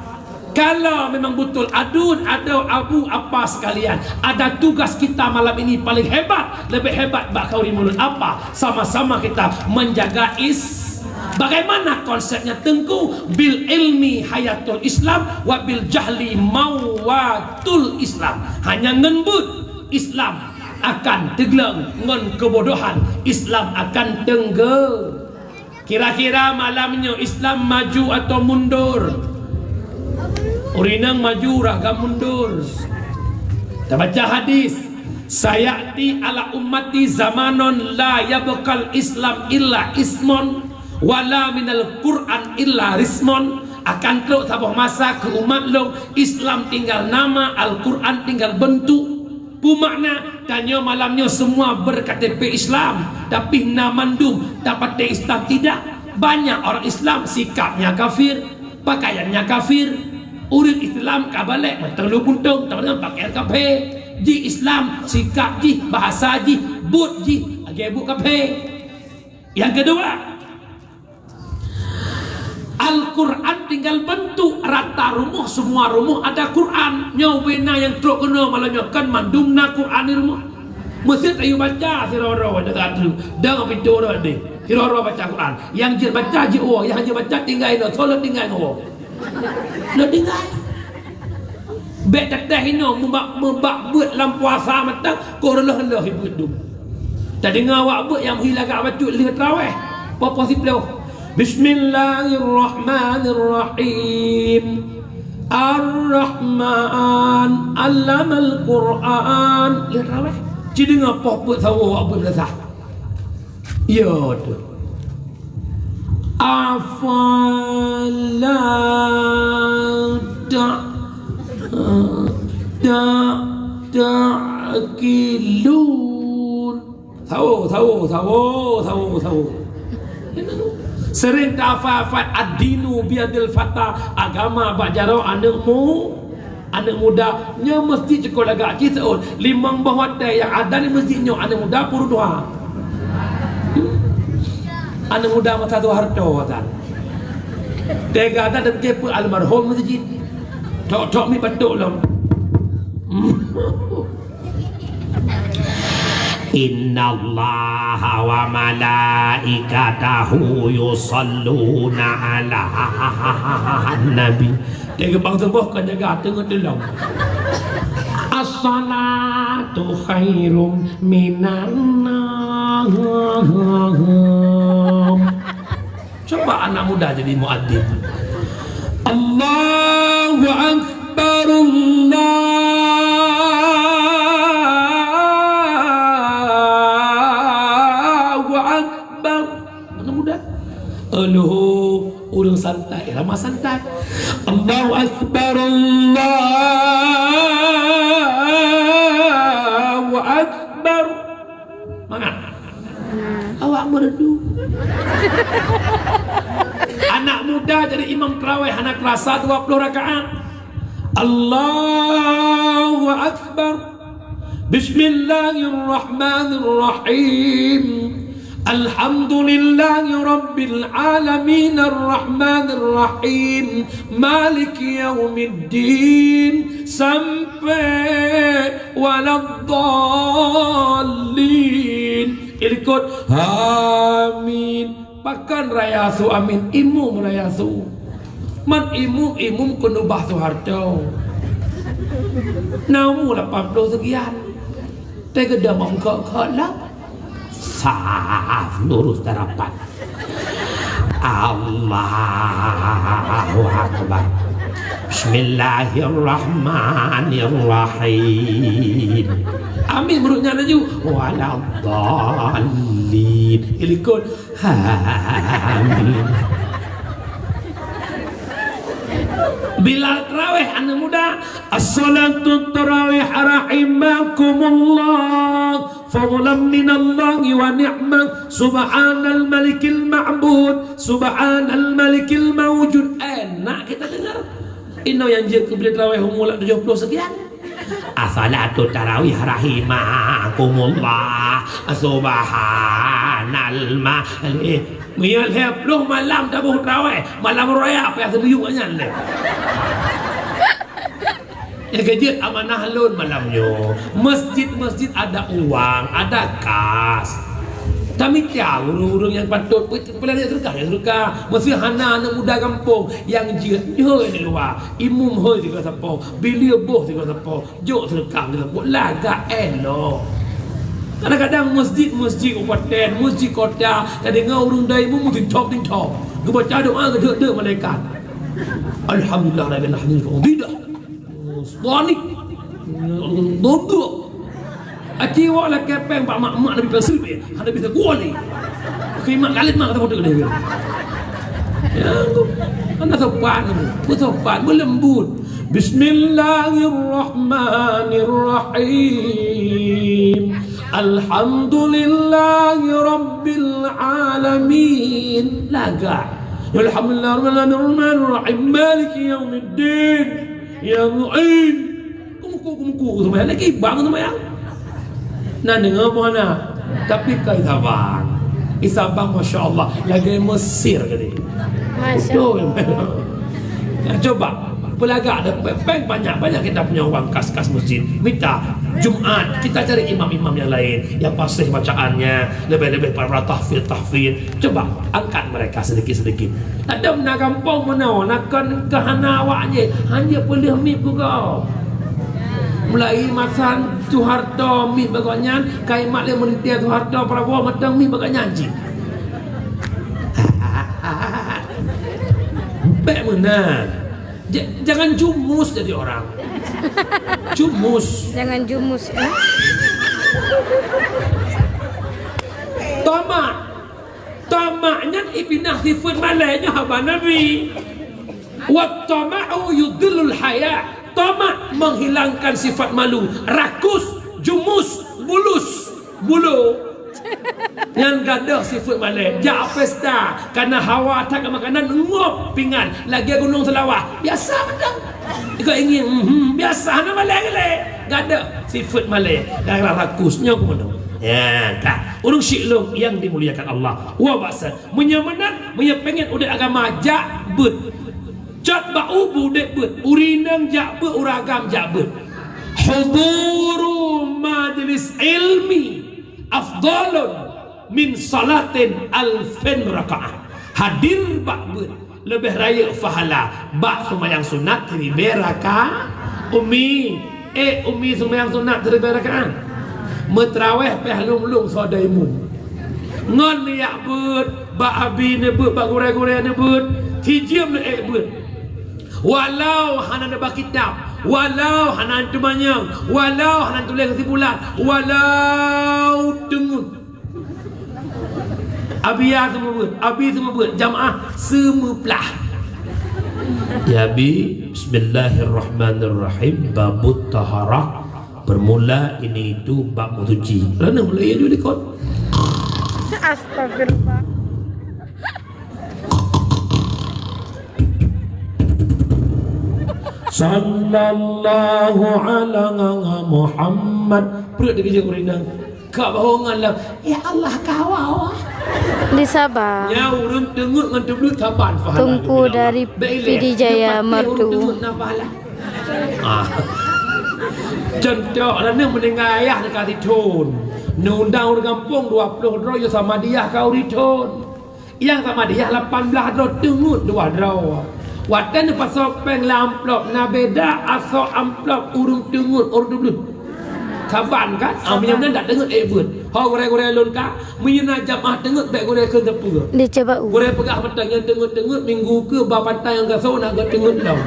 Kalau memang betul, adun adoe abu apa sekalian, ada tugas kita malam ini paling hebat, lebih hebat bak kaum murid apa? Sama-sama kita menjaga is-, bagaimana konsepnya Teungku? Bil ilmi hayatul Islam, wa bil jahli mawatul Islam. Hanya ngon beuet Islam akan teugleng, ngon keubodohan Islam akan teunggeue. Kira-kira malam nyoe Islam maju atau mundur? Ureueng inong maju, ureueng agam mundur. Tabaca hadis, "Sayati ala ummati zamanun la yabqal Islam illa ismun, wala minal Qur'an illa rismun." Akan trok saboh masa keu umat lôn, Islam tinggal nama, Al-Qur'an tinggal beuntuk. Peue makna? Tanyoe malam nyoe semua ber-K T P Islam, tapi na mandum tapatéh Islam tidak. Banyak orang Islam sikapnya kafir, pakaiannya kafir. Ureueng Islam ka balek mantong lu puntong, tapi dengan pakaian kafé. Jih Islam, sikap jih, bahasa jih, buet jih, lagèe buet kafé. Yang kedua, Al-Quran tinggal bentuk, rata rumoh, semua rumoh ada Quran. Nyoe bina nyang trok keunoe malam nyoe kan mandum na Quran di rumoh. Meusti tayu baca sidroe-droe deungon pintoe droe deh. Sidroe-droe baca Quran. Nyang jeuet baca jeuet woe, nyang hana jeuet baca tinggai inoe, soe lôn tinggai ngon woe. Lôn tinggai. Bèk teuteh inoe meubak, meubak beuet lam puasa mantong, keu reuloh-reuloh beuet dum. Tadeungoe awak beuet nyang meuhi lagak bacut lheueh teurawéh. Poh-poh siploh. Bismillahirrahmanirrahim. Ar-Rahman, 'allamal Qur'an. Lheueh teurawéh. Ci deungoe poh peuet sawoe awak beuet meunasah. Ya tu. Afala ta-, ta-, ta'qilun. Sawo, sawo, sawo, sawo, sawo. Sering tahafal-hafal, "Ad-dinu biyadil fata", agama bak jaroe aneuk mu-, aneuk muda. Nyoe meusti cukôp lagak ci seuôt, limong boh watèe nyang adan di meuseujid nyoe aneuk muda peurunoe. Aneuk muda masa Soeharto adan. Teuga adan dan keupeu almarhum meuseujid. Thok-thok mi batuk lom. Innallaha wa malaikatahu yusalluna 'alan nabi. Dia geubang tuboh ka jaga teungoh tulông. As-salatu khairum minan naum. Coba anak muda jadi muadzin. Allahu Akbar, Allahu Akbar. Anak muda. Aluh, ureueng santai, ramah santai. Allahu Akbar, Allahu Akbar. Mangat. Awak merdu. Anak muda jadi imam tarawih hana terasa dua puluh rakaat. Allahu Akbar. Bismillahirrahmanirrahim. Alhamdulillahi rabbil alamin, arrahmanirrahim, maliki yaumiddin, sampai waladdallin. Ilikot, amin. Pakon raya su amin, imum raya su. Man imum, imum keu nubah Soeharto. Na umu lapan ploh sekian. Teugeudong meuengkot-engkot lom. Saf lurus tarapat. Allahu Akbar. Bismillahirrahmanirrahim. Amin meurut nyan laju. Waladdallin. Ilikot. Amin. Bilal tarawih aneuk muda. As-salatu tarawih rahimakumullah. Fadlan minallahi wa ni'mah. Subhanal malikil ma'bud. Subhanal malikil maujud. Enak kita dengar. Inoe nyang jeuet keu bilai tarawih umu lak tujoh ploh sekian. As-salatu tarawih rahimakumullah. Subhanal malik. Meunyoe lhèe ploh malam taboh tarawih, malam raya payah seubiyuk nyan lé. Nyang keujeuet amanah lôn malam nyoe. Masjid-masjid ada uang, ada kas. Tamita ureueng-ureueng nyang patôt peulahé seudeukah, ya seudeukah. Meuseu hana aneuk muda gampông nyang jeuet, jeuet di luwa. Imum hôi sigoe sapo, bileue boh sigoe sapo, jok seudeukah sigoe sapo, lagak elok. Kadang-kadang masjid-masjid kabupaten, masjid kota, tadeungoe ureueng dai imum meutinthom-tinthom. Geubaca doa geudeuek-deuek malaikat. Alhamdulillah, rabbil alamin, fadilah. Selanik. Dodok. Aci wak lakée péng bak mak-mak Nabi péng siribée. Hana bisa gua lé. Oke, mak galit mak kata bodoh dia. Ya, tu. Hana sopan. Sopan, melembut. Bismillahirrahmanirrahim. Alhamdulillahi rabbil alamin. Lagak. Alhamdulillahirrahmanirrahim. Maliki yaumiddin. Ya Mu'in. Kumuku, kumuku, sumbayang lagi, bang sumbayang. Nah, dengar pun anak. Tapi kai sabang. Di Sabang, Masya Allah, lagi Mesir tadi. Masya Allah. Nah, coba, pelagak ada pe-, péng banyak-banyak kita punya uang kas-kas masjid. Mita, Jumat, kita cari imam-imam yang lain, yang fasih bacaannya, lebih-lebih para tahfidz, tahfidz. Coba, angkat mereka sedikit-sedikit. Ada na gampông meunoe, na kon keuhana awak jih, hana peuleueh miet pugoe. Mulai masa Soeharto miet bak gobnyan, kai mat lé meulintèe Soeharto Prabowo mantong miet bak gobnyan cit. Bèk meunan. J-, jangan jumus jadi orang. Jumus. Jangan jumus, eh. Tamak. Tamak nyan ipinah sifeuet malèe nyoe haba Nabi. Wat tama'u yudhillul haya. Tamak menghilangkan sifat malu. Rakus, jumus, bulus, bulo. Nyan gadôh sifeuet malèe. Jak pesta, kana hawa that makanan, ngop pingan lagèe gunong Seulawah. Biasa mantong. Ikôt ingin, mhm, biasa hana malèe lé. Gadôh sifeuet malèe. Gara rakus nyoe keuh mantong. Ya, ka. Ureueng syik lôn yang dimuliakan Allah. Wa ba'sa. Meunyoe meunan, meunyoe pengen udép agama, jak beuet. Cot bak u beudép beuet, ureueng inong jak beuet, ureueng agam jak beuet. Huduru majlis ilmi afdalun min salatin alfin rakaah. Hadir bak beuet leubeh rayeuk pahala bak seumayang sunat siribèe raka-, Umi, eh, Umi seumayang sunat siribèe rakaat. Meutraweh pih lôn-lôn soe daimun. Ngon jak beuet, bak abi neubeuet, bak gurèe-gurèe neubeuet, sijeuem neuék beuet. Walau hana neuba kitab, walau hana teumanyong, walau hana tuléh keusimpulan, walau teungeut. Abi ya seumeubeuet, abi seumeubeuet, jamaah seumeuplah. Ya bi, bismillahirrahmanirrahim, babut taharah, bermula ini itu bab mencuci. Kerana mulai ya dulu dikon. Astagfirullah. Sallallahu ala Muhammad. Pruet dikeujeuet ureueng inong. Ka bahongan lam, "Ya Allah, kawa." Di Sabang. Nya ureueng teungeut ngon teubleut saban pahala. Teungku dari Bèk ilèe. Pidie Jaya. Nyoe pasti ureueng Merdu. Teungeut na pahala. Ah. Contoh, ureueng meuninggai ayah neuka sithon. Neuundang ureueng gampông dua ploh droe, ya sama dia ka ureueng thon. Nyang sama dia lapan blah droe, teungeut dua droe. Watèe neupasoe pèng lam amplop, na beda asoe amplop ureueng teungeut, ureueng teubleut. Saban kan? Ah, meunyoe meunan dak teungeut ék beuet. Ho gurèe-gurèe lôn ka, meunyoe na jamaah teungeut bèk gurèe kheun sapeue. Dicoba u. Gurèe peugah mantong nyang teungeut-teungeut minggu keu ba pantai nyang gasoe na geuteungeut lom.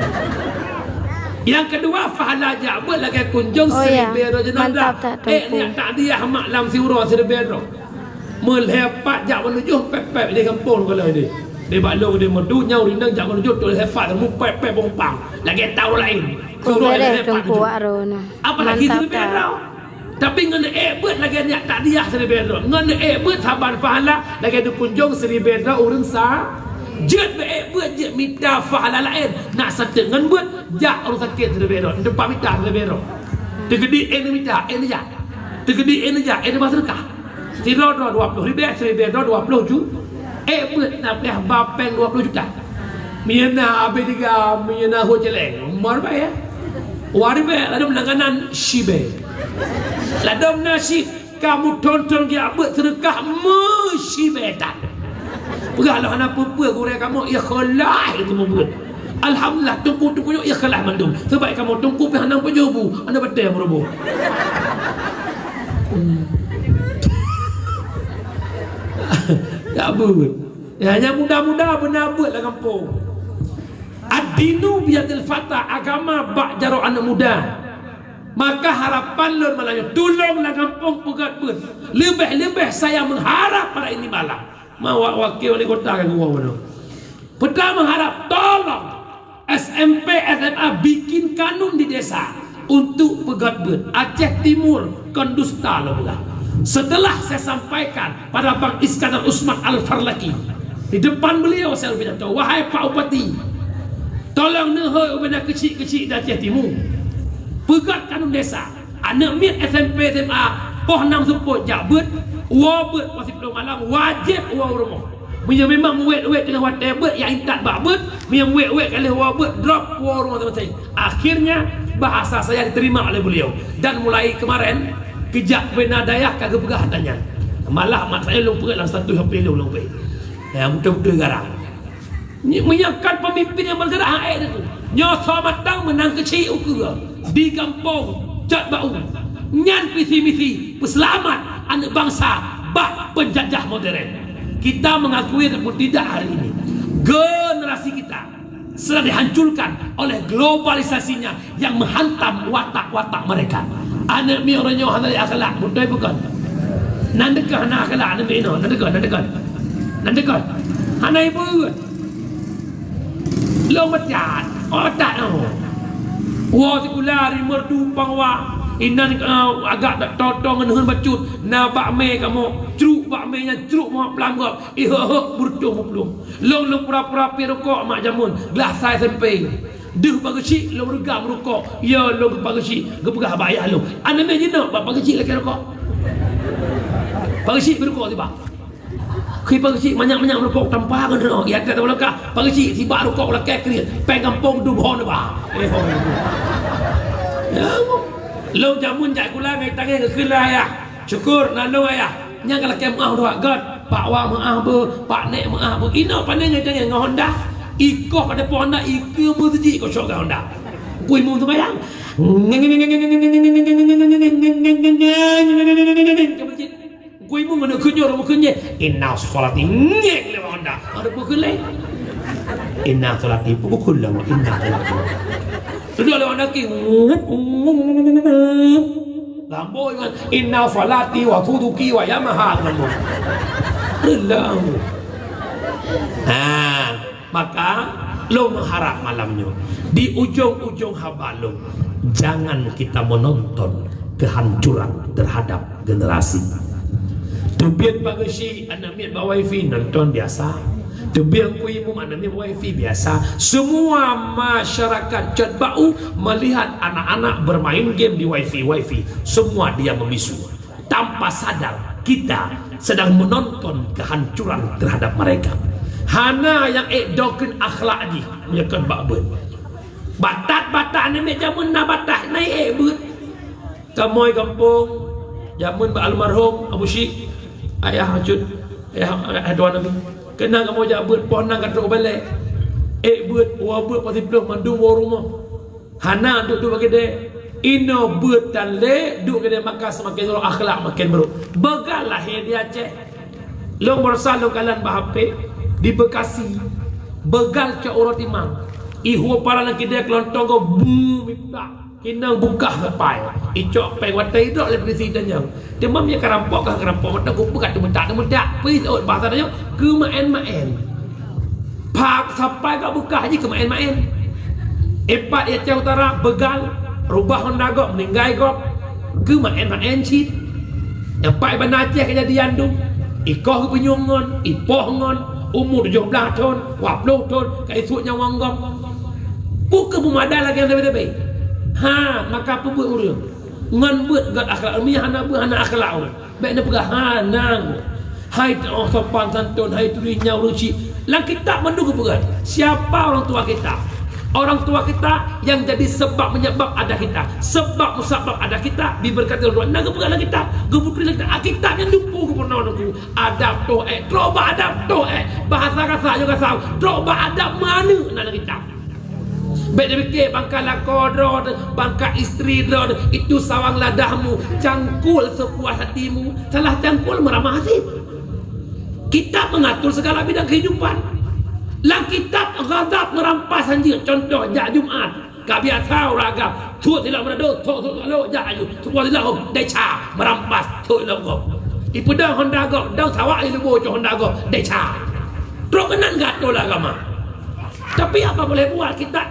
Nyang keudua, pahala jak beuet lagèe kunjong. Oh, ya. Siribèe droe jenazah. Mantap that, Teungku. Ék niat takziah mak lam siuroe siribèe droe. Meulhèe pat jak meunujôh pèp-pèp di gampông kala ini. Di bak lôn di Merdu nyan ureueng inong jak meunujôh tu lhèe pat mu pèp-pèp bongpang. Lagèe tahu laén. Kok beureh lhèe pat Teungku tu. Wak Ro na. Apalagi siribèe droe. Tapi ngon ék beuet lagèe nyak takziah siribèe droe. Ngon ék beuet saban pahala lagèe dikunjong siribèe droe ureueng sa. Jeuet beu ék beuet jeuet mita pahala laén. Nak sateuk ngon beuet jak ureueng sakét siribèe droe. Teumpat mita siribèe droe. Teukeudi ék neumita, ék neujak. Teukeudi ék neujak, ék neubah seudeukah. Sidroe droe dua ploh ribèe, siribèe droe dua ploh ju-, ék beuet na pih ba pèng dua ploh juta. Meunyoe na abéh tiga, meunyoe na ho céléng, mar bèe. Dua ribèe, ladôm langganan sibèe. Ladôm na si kamoe thon-thon geujak beuet seudeukah meusibèe that. Peugah lôn hana peue-peue gurèe kamoe, ikhlaih kamoe beuet. Alhamdulillah, teungku-teungku nyoe ikhlaih mandum. Sabab kamoe teungku pih hana peujoh bu, hana batèe meuruboh. Hmm. Ya, beuet. Ya, nyang muda-muda beuna beuet lam gampông. Ad-, Dinu biyadil fata, agama bak jaroe aneuk muda. Maka harapan lôn malam nyoe, tulông lam gampông peugöt beuet. Leubeh-leubeh saya mengharap pada ini malam. Ma wa-, wakil wali kota ka geuwoe bunoe. Peurtama harap tolong S M P, S M A bikin kanun di desa untuk peugöt beuet. Aceh Timur kon dusta lôn peugah. Setelah saya sampaikan pada Bang Iskandar Usman Al-Farlaki, di depan beliau saya berpidato, "Wahai Pak Bupati, tolong neuhôi ubena keuchik-keuchik di Aceh Timur. Peugöt kanun desa." Aneuk miet S M P, S M A, poh nam seupôt jak beuet, woe beuet poh siplôh malam, wajéb woe u rumoh. Meunyoe memang wét-wét teungoh watèe beuet, ya intat bak beuet, meunyoe wét-wét ka lheueh woe beuet, drop woe u rumoh maséng-maséng. Akhirnya, bahasa saya diterima oleh beliau. Dan mulai kemarin, keujak bubena dayah ka geupeugah ata nyan. Malah mat saya lôn peuet lam status H P lôn, lôn peuet. Ya, beutôi-beutôi garang. Nyoe, meunyoe kon peumimpin nyang beugerak, han ék teuh. Nyoe soe mantong meunang keuchik ukeue di gampông Cot Bau. Nyan visi misi peuseulamat aneuk bansa bak peunjajah modern. Kita mengakui ataupun tidak hari ini, generasi kita sedang dihancurkan oleh globalisasinya yang menghantam watak-watak mereka. Aneuk miet uroe nyoe hana lé akhlak, beutôi bukon? Nan deukah hana akhlak aneuk miet inoe, nan deukah, nan deukah. Nan deukah. Hana ibuet. Lôn meucat, otak nyoe. Woe sikula ri merdu pangwa, inan, eh, agak dak toto ngon hon bacut, na bak mé kamoe, cruk bak mé nyan, cruk meuhok plam gob, ihok-hok beureutoh muplueng. Lôn, lôn pura-pura piep rukok mak jameun, glah sa S M P. Deuh bak geuchik lôn reugam rukok, ya lôn geupak geuchik, geupeugah bak ayah lôn, "Aneuk miet jinoe bak pak geuchik lakèe rukok." Pak geuchik bri rukok sibak. Khi pak geuchik manyak-manyak rukok tampa keunoe, ya, tak tahu langkah. Pak geuchik sibak rukok lakèe kriet, péng gampông dum hon ba. Eh, hon. Ya, lôn jameun jak sikula ngai tangai geukheun lé ayah. Syukur, na lôn ayah. Nyang ka lakèe meu'ah dua göt, pak wa meu'ah beu, pak nèk meu'ah beu. Inoe pane ngai tangai ngon Honda. Ikoh ka depan Honda, ikeue meuseujid kosong ka Honda. Kui mung seumayang. Kui mung ngon keunyur, keunyur. Inna sholati nyek lewat Honda. Ada pukul lain. Inna sholati pukul lama, inna sholati. Sudah lewat Honda ki. Lamboi ngon inna sholati wa suzuki wa Yamaha lamboi. Lamboi. Ha, maka lôn meuharap malam nyoe di ujong-ujong haba lôn, jangan kita menonton kehancuran terhadap generasi. Teubiet bak geuchik aneuk miet bak wifi nonton biasa. Teubiet kui mum aneuk miet bak wifi biasa. Semua masyarakat Cot Bau melihat anak-anak bermain game di wifi, wifi. Semua diam membisu. Tanpa sadar, kita sedang menonton kehancuran terhadap mereka. Hana nyang ék dokheun akhlak jih, meunyoe kon bak beuet. Batat-batat aneuk miet jameun na batat, na ék beuet. Kamoe gampông, jameun bak almarhum Abu Syik, ayah Cut, ayah, ayah tuan Nabi. Keunan kamoe jak beuet, poh nan ka trok balek. Ék beuet, woe beuet poh siplôh mandum woe rumoh. Hana duek-duek bak keudè. Inoe beuet tan lé, duek keudè maka seumaken roh akhlak maken brôk. Beugal lahé di Aceh. Lôn barosa lôn kalon bak H P di Bekasi. Beugal cok uroe timang. Ihue paran lam keudè keulontong gob bu mita. Inong bukah sapai. Icok péng watèe idrop lé polisi tanyong. Teuma meunyoe ka rampok, ka rampok mantong, kupeugah teumeutak-teumeutak. Peue seuôt bahasa tanyoe, keumaén-maén. Pak sapai ka beukah jih keumaén-maén. Ipat di Aceh Utara beugal, rubah honda gob, meuninggai gob. Keumaén-maén cit. Ipat di Banda Aceh keujadian dum. Ikoh geupeunyueng ngon, ipoh ngon, umu tujoh blaih thon, dua ploh thon, ka isuet nyawöng gob. Peu kheueh meumada lagèe nyang sabe-sabe? Ha, maka peubeuet ureueng. Ngon beuet göt akhlak, meunyo hana beuet, hana akhlak ureueng. Bèk neupeugah hana. Hai teuh sopan santun, hai turi nyawa ureueng chik. Lam kitab mandum geupeugah, siapa orang tua kita? Orang tua kita yang jadi sebab menyebab ada kita. Sebab musabab ada kita, diberkati orang tua. Nah, geupeugah lam kitab, geupeutuléh lam kitab. Alkitab nyang dupu geupeureunoe nangku. Adab toh ék, trok bak adab toh ék. Bahasa kasa juga sama. Trok bak adab meuaneuk na lam kitab. Bèk neupike bangka lakoe droe, bangka istri droe, itu sawang ladahmu, cangkul sepuas hatimu, salah cangkul meuramah hasé. Kitab mengatur segala bidang kehidupan. Lam kitab ghadab, meurampas hanjeuet, cuntoh jak Jumat, ka biasa ureueng agam, sôk silop meurado, sôk, sôk, sôk, jak aju, sôk silop, desya, meurampas, sôk silop gob. Ipeudong honda gob, dong sawak ilubo cok honda gob, desya. Trok keunan gato lam agama. Tapi apa boleh buat, kita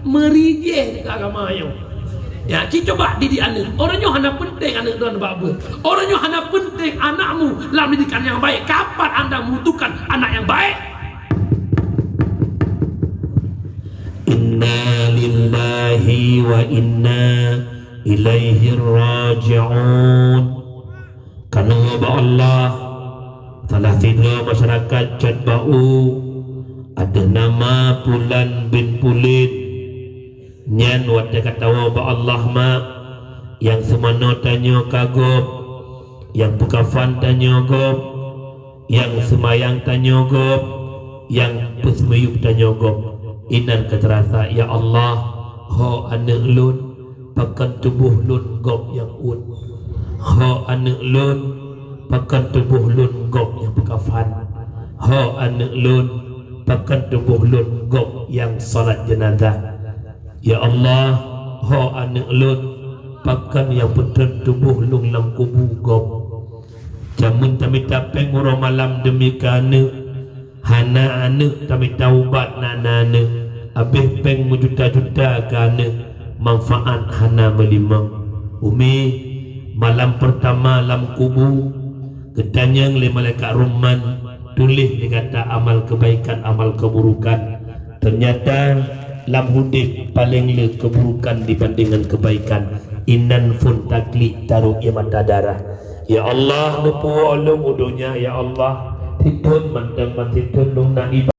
meurijeh keu agama nyoe. Ya, ci coba didik aneuk. Orang nyoe hana penting aneuk droen bak beuet. Orang nyoe hana penting anakmu lam didikan yang baik. Kapan anda membutuhkan anak yang baik? Inna lillahi wa inna ilaihi raji'un. Keunoe bak Allah, salah sidroe masyarakat cot bak u, ateueh nama Pulan bin Pulan. Nyan watée ka tawoe bak Allah, mak, nyang seumanoe tanyoe ka gob, nyang peukafan tanyoe gob, nyang seumayang tanyoe gob, nyang peuseumiyueb tanyoe gob. Inan ka teurasa, ya Allah, ho aneuk lôn, pakon tuboh lôn gob nyang ôt. Ho aneuk lôn, pakon tuboh lôn gob nyang peukafan. Ho aneuk lôn, pakon tuboh lôn gob nyang salat jenazah. Ya Allah, ho aneuk lôn, pakon nyang peutrön tuboh lôn lam kubu gob. Jameun tamita péng uroe malam deumi keu aneuk, hana aneuk tamita ubat, na na aneuk, habéh péng meujuta-juta keu aneuk, manfaat hana meulimong. Umi, malam peurtama lam kubu, geutanyong lé malaikat Rahman, tuléh di gata amal keubaikan, amal keuburukan. Teunyata lam udeb paleng le keuburukan dibandingan keubaikan. Inan phon taklik tarok ie mata darah. Ya Allah, neupuwoe lôn u donya, ya Allah. Sithon mantong ban sithon lôn na iba-